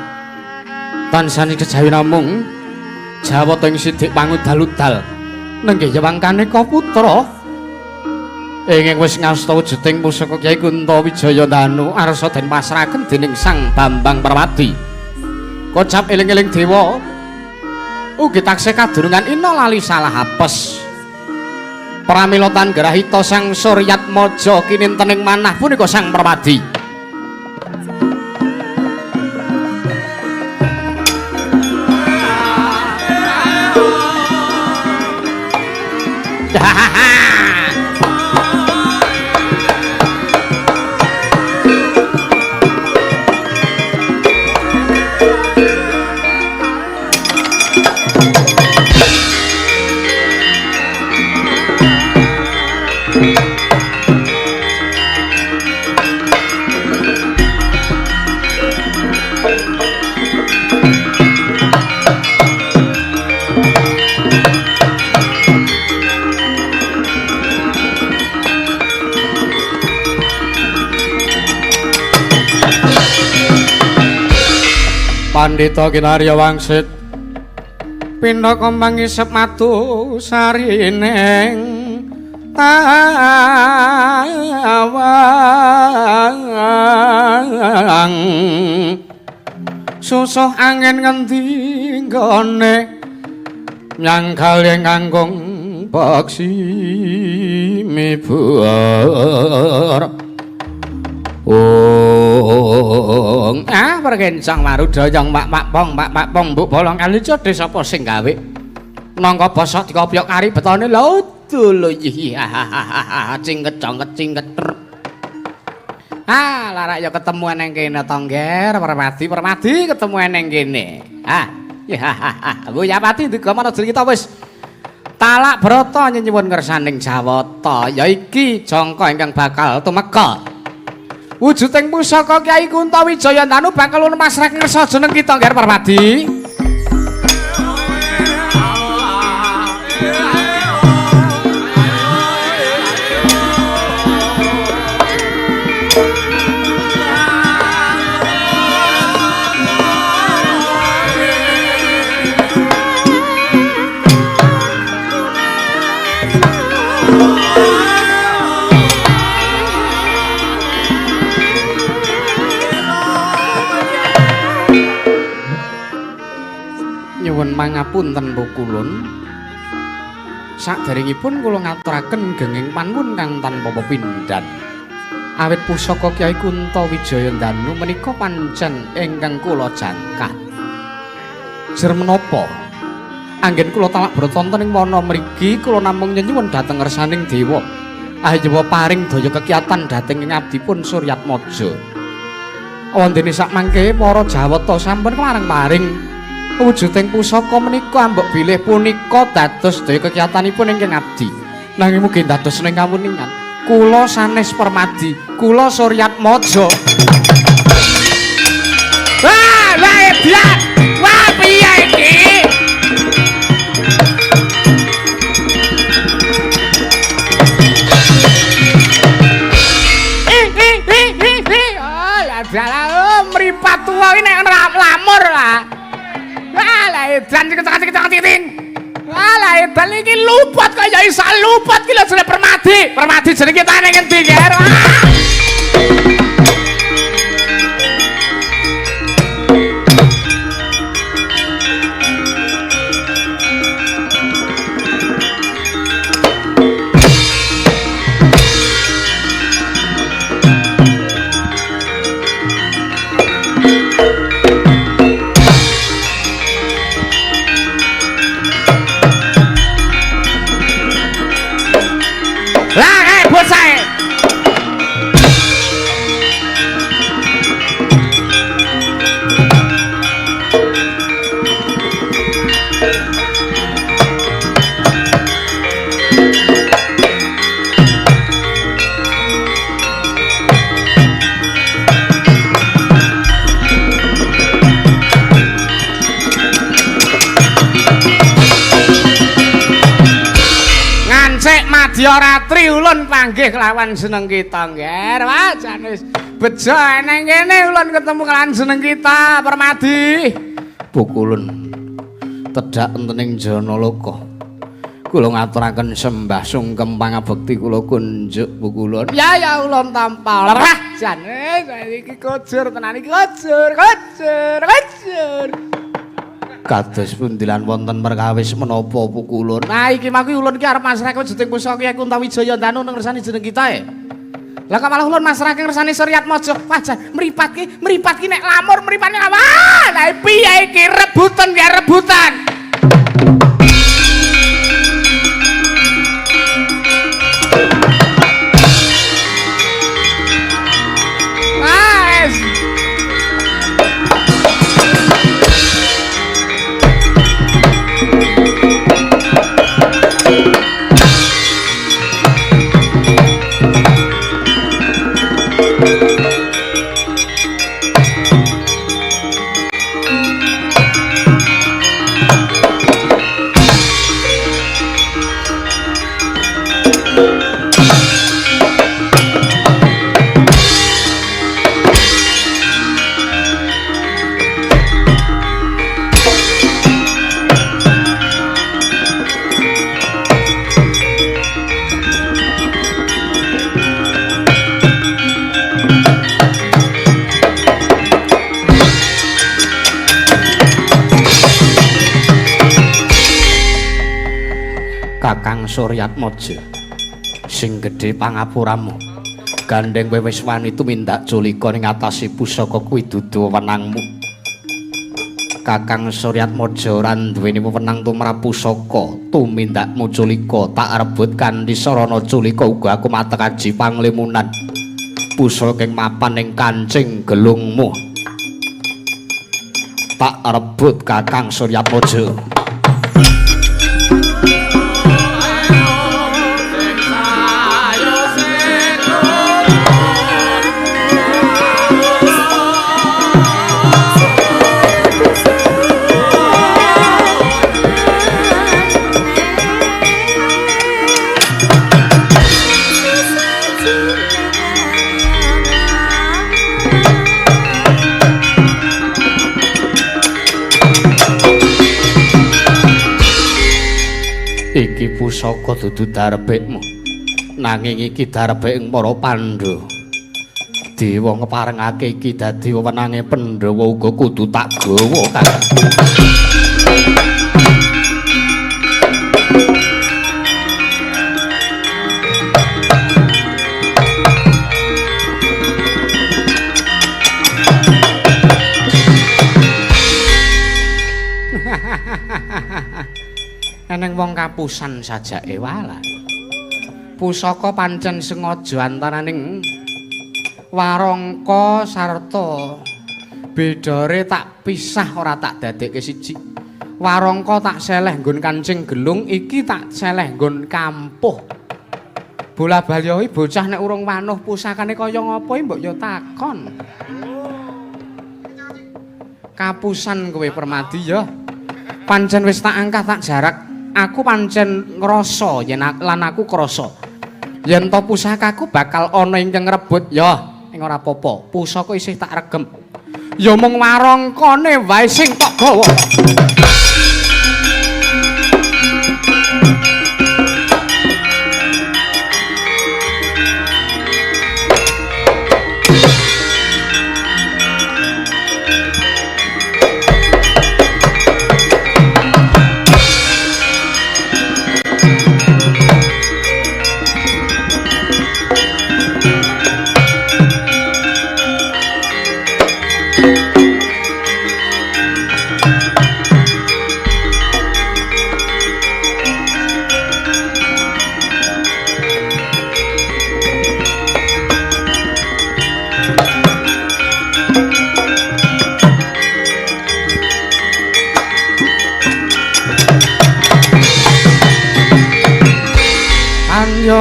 tansah kejawi namung jawata ing sidik pangudal-udal nenggih Hyang Kaneka Putra ingkang wis ngasta wujuding pusaka Kyai Kunta Wijaya Ndanu arsa den pasrahaken dening Sang Bambang Permadi. Kocap eling-eling dewa ugi taksih kadurungan ina lali salah apes. Pramila tan grahita Sang Suryatmaja kinintening manah punika Sang Permadi. Pandhita Kinarya Wangsit pindha kembang isep madu sarining tawang susuh angin ngendi nggone nyangkal ing kangkung peksi mibur. Ong ah perkencang marudayang mak-mak pong mak-mak pong mbuk bolong kali jodhe sapa sing gawe nangka bosok dikopyok kari betone lho dulu cingket congket cingket. Ah larak ya ketemu nang kene to Ngger Permadi Permadi ketemu nang kene. Ah ya Bu Yapati duga mana jeneng kita wis talak brata nyuwun ngersaning Jawata ya iki jangka ingkang bakal tumeka. Wujuding pusaka Kyai Kunta Wijaya Danu bakal masrah ngersa jeneng kita Ngger Permadi. Nyuwun pangapunten pukulun. Saderengipun kula ngaturaken genging panuwun kang tanpa pepindhan. Awit pusaka Kyai Kunta Wijaya Danu menika pancen ingkang kula jangkah. Jer menapa anggen kula talak brata wonten ing wana mriki kula namung nyenyuwun dhateng ngersaning dewa. Ayewa paring daya kekiyatan dhateng ing abdipun Suryatmaja. Wondene sakmangke para Jawata sampun kemareng-maring wujuding pusaka menika ambek bilih punika dados daya kekiyatanipun ingkang abdi. Nanging mugi dados ing kawuningan kula sanes Permadi, kula Suryatmaja. Wah, lah edan. Wah, piye iki? Oh, lah dalah mripat tuwa iki nek lamur lah. Wah, lah edan cek-cek-cek-cek. Wah, lah edan iki luput kaya iso luput ki lho jenenge Permadi. Permadi jenenge kita ning ngendi, Ger? Lah kae bocah. Madya-ratri ulun panggih kelawan seneng kita, Ngger. Wah, jan wis bejo eneng kene ulun ketemu kelawan seneng kita, Permadi. Pukulun tedhak enten ing Janaloka. Kula ngaturaken sembah sungkem pangabekti kula kunjuk pukulun. Ya ya ulun tampa. Wah, jan iki kujur tenan iki kujur, kujur, kujur. Kados pundi lan wonten perkawis menapa pukulun. Nah iki mangke ulun iki arep masrahke wujuding pusaka Kyai Kunta Wijaya Danu nang ngersani jeneng kita e. Lah kok malah ulun masrahke ngersani Suryatmaja. Wah jan mripat ki nek lamur mripate wah lah piye iki rebutan ya rebutan. Kakang Suryatmaja, sing gedhe pangapuramu. Gandeng kowe wis wani tumindak culika ning atase pusaka kuwi dudu wewenangmu. Kakang Suryatmaja ora duweni wewenang tumrap pusaka, tumindakmu culika tak rebut kanthi sarana culika uga aku matek aji panglimunan. Pusaka ing mapan ing kancing gelungmu. Tak rebut Kakang Suryatmaja. Iki pusaka dudu darbekmu, nanging iki darbek ing para Pandhawa. Dewa ngeparengake iki dadi wewenange Pandhawa uga kudu tak gawa, Kakang. Eneng wong kapusan sajake walah. Pusaka pancen sengaja antaraning warangka sarta bedore tak pisah ora tak dadekke siji. Warangka tak seleh nggon kancing gelung, iki tak seleh nggon kampuh. Bola bali iki bocah nek urung wanuh pusakane kaya ngapa iki mbok ya takon. Kapusan kowe Permadi ya. Pancen wis tak angkah tak jarak. Aku pancen ngrasa yen lan aku krasa yen to pusakaku bakal ana ingkang ngrebut ya ing ora apa-apa. Pusaka isih tak regem. Ya mung warangkane wae sing tak gawa.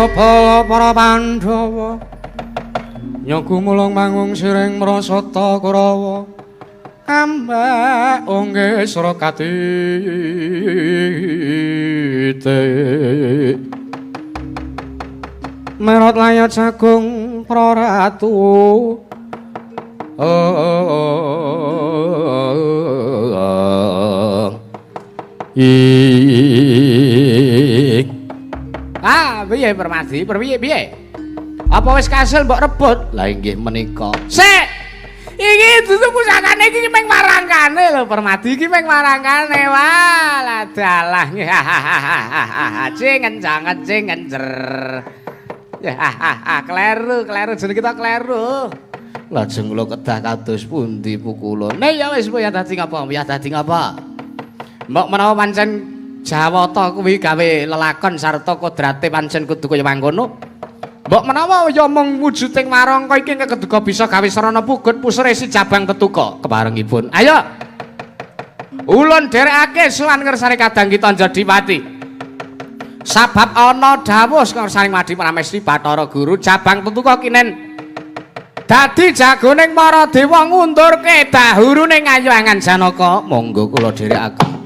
Bala para Pandhawa nyogu mulung mangung siring mrasata Kurawa ambek ongge sura katite merot layat sagung praratu Ah, piye Permadi? Piye piye? Apa wis kasil mbok rebut? Lah inggih menika. Sik. Iki dudu pusakane iki mung warangkane lho Permadi, iki mung warangkane. Wah, lah dalah. Cing encang cing encer. Kleru, kleru jeneng kita kleru. Lajeng kula kedah kados pundi pukulun. Nek ya wis ya dadi ngapa? Ya dadi ngapa? Mbok menawa pancen Jawata kuwi gawe lelakon sarta kodrate pancen kudu kaya mangkono. Mbok menawa ya mung wujuding warangka iki keduga bisa gawe sarana pugut pusere si Jabang Tetuka keparengipun. Ayo. Ulun dherekake sowan ngersane kadang kita Njadipati. Sabab ana dawuh saka ngersaning Madi Pramesti Bathara Guru Jabang Tetuka kinen dadi jagoning para dewa ngundurke dahurune Ngayangan Janaka. Monggo kula dherekaken.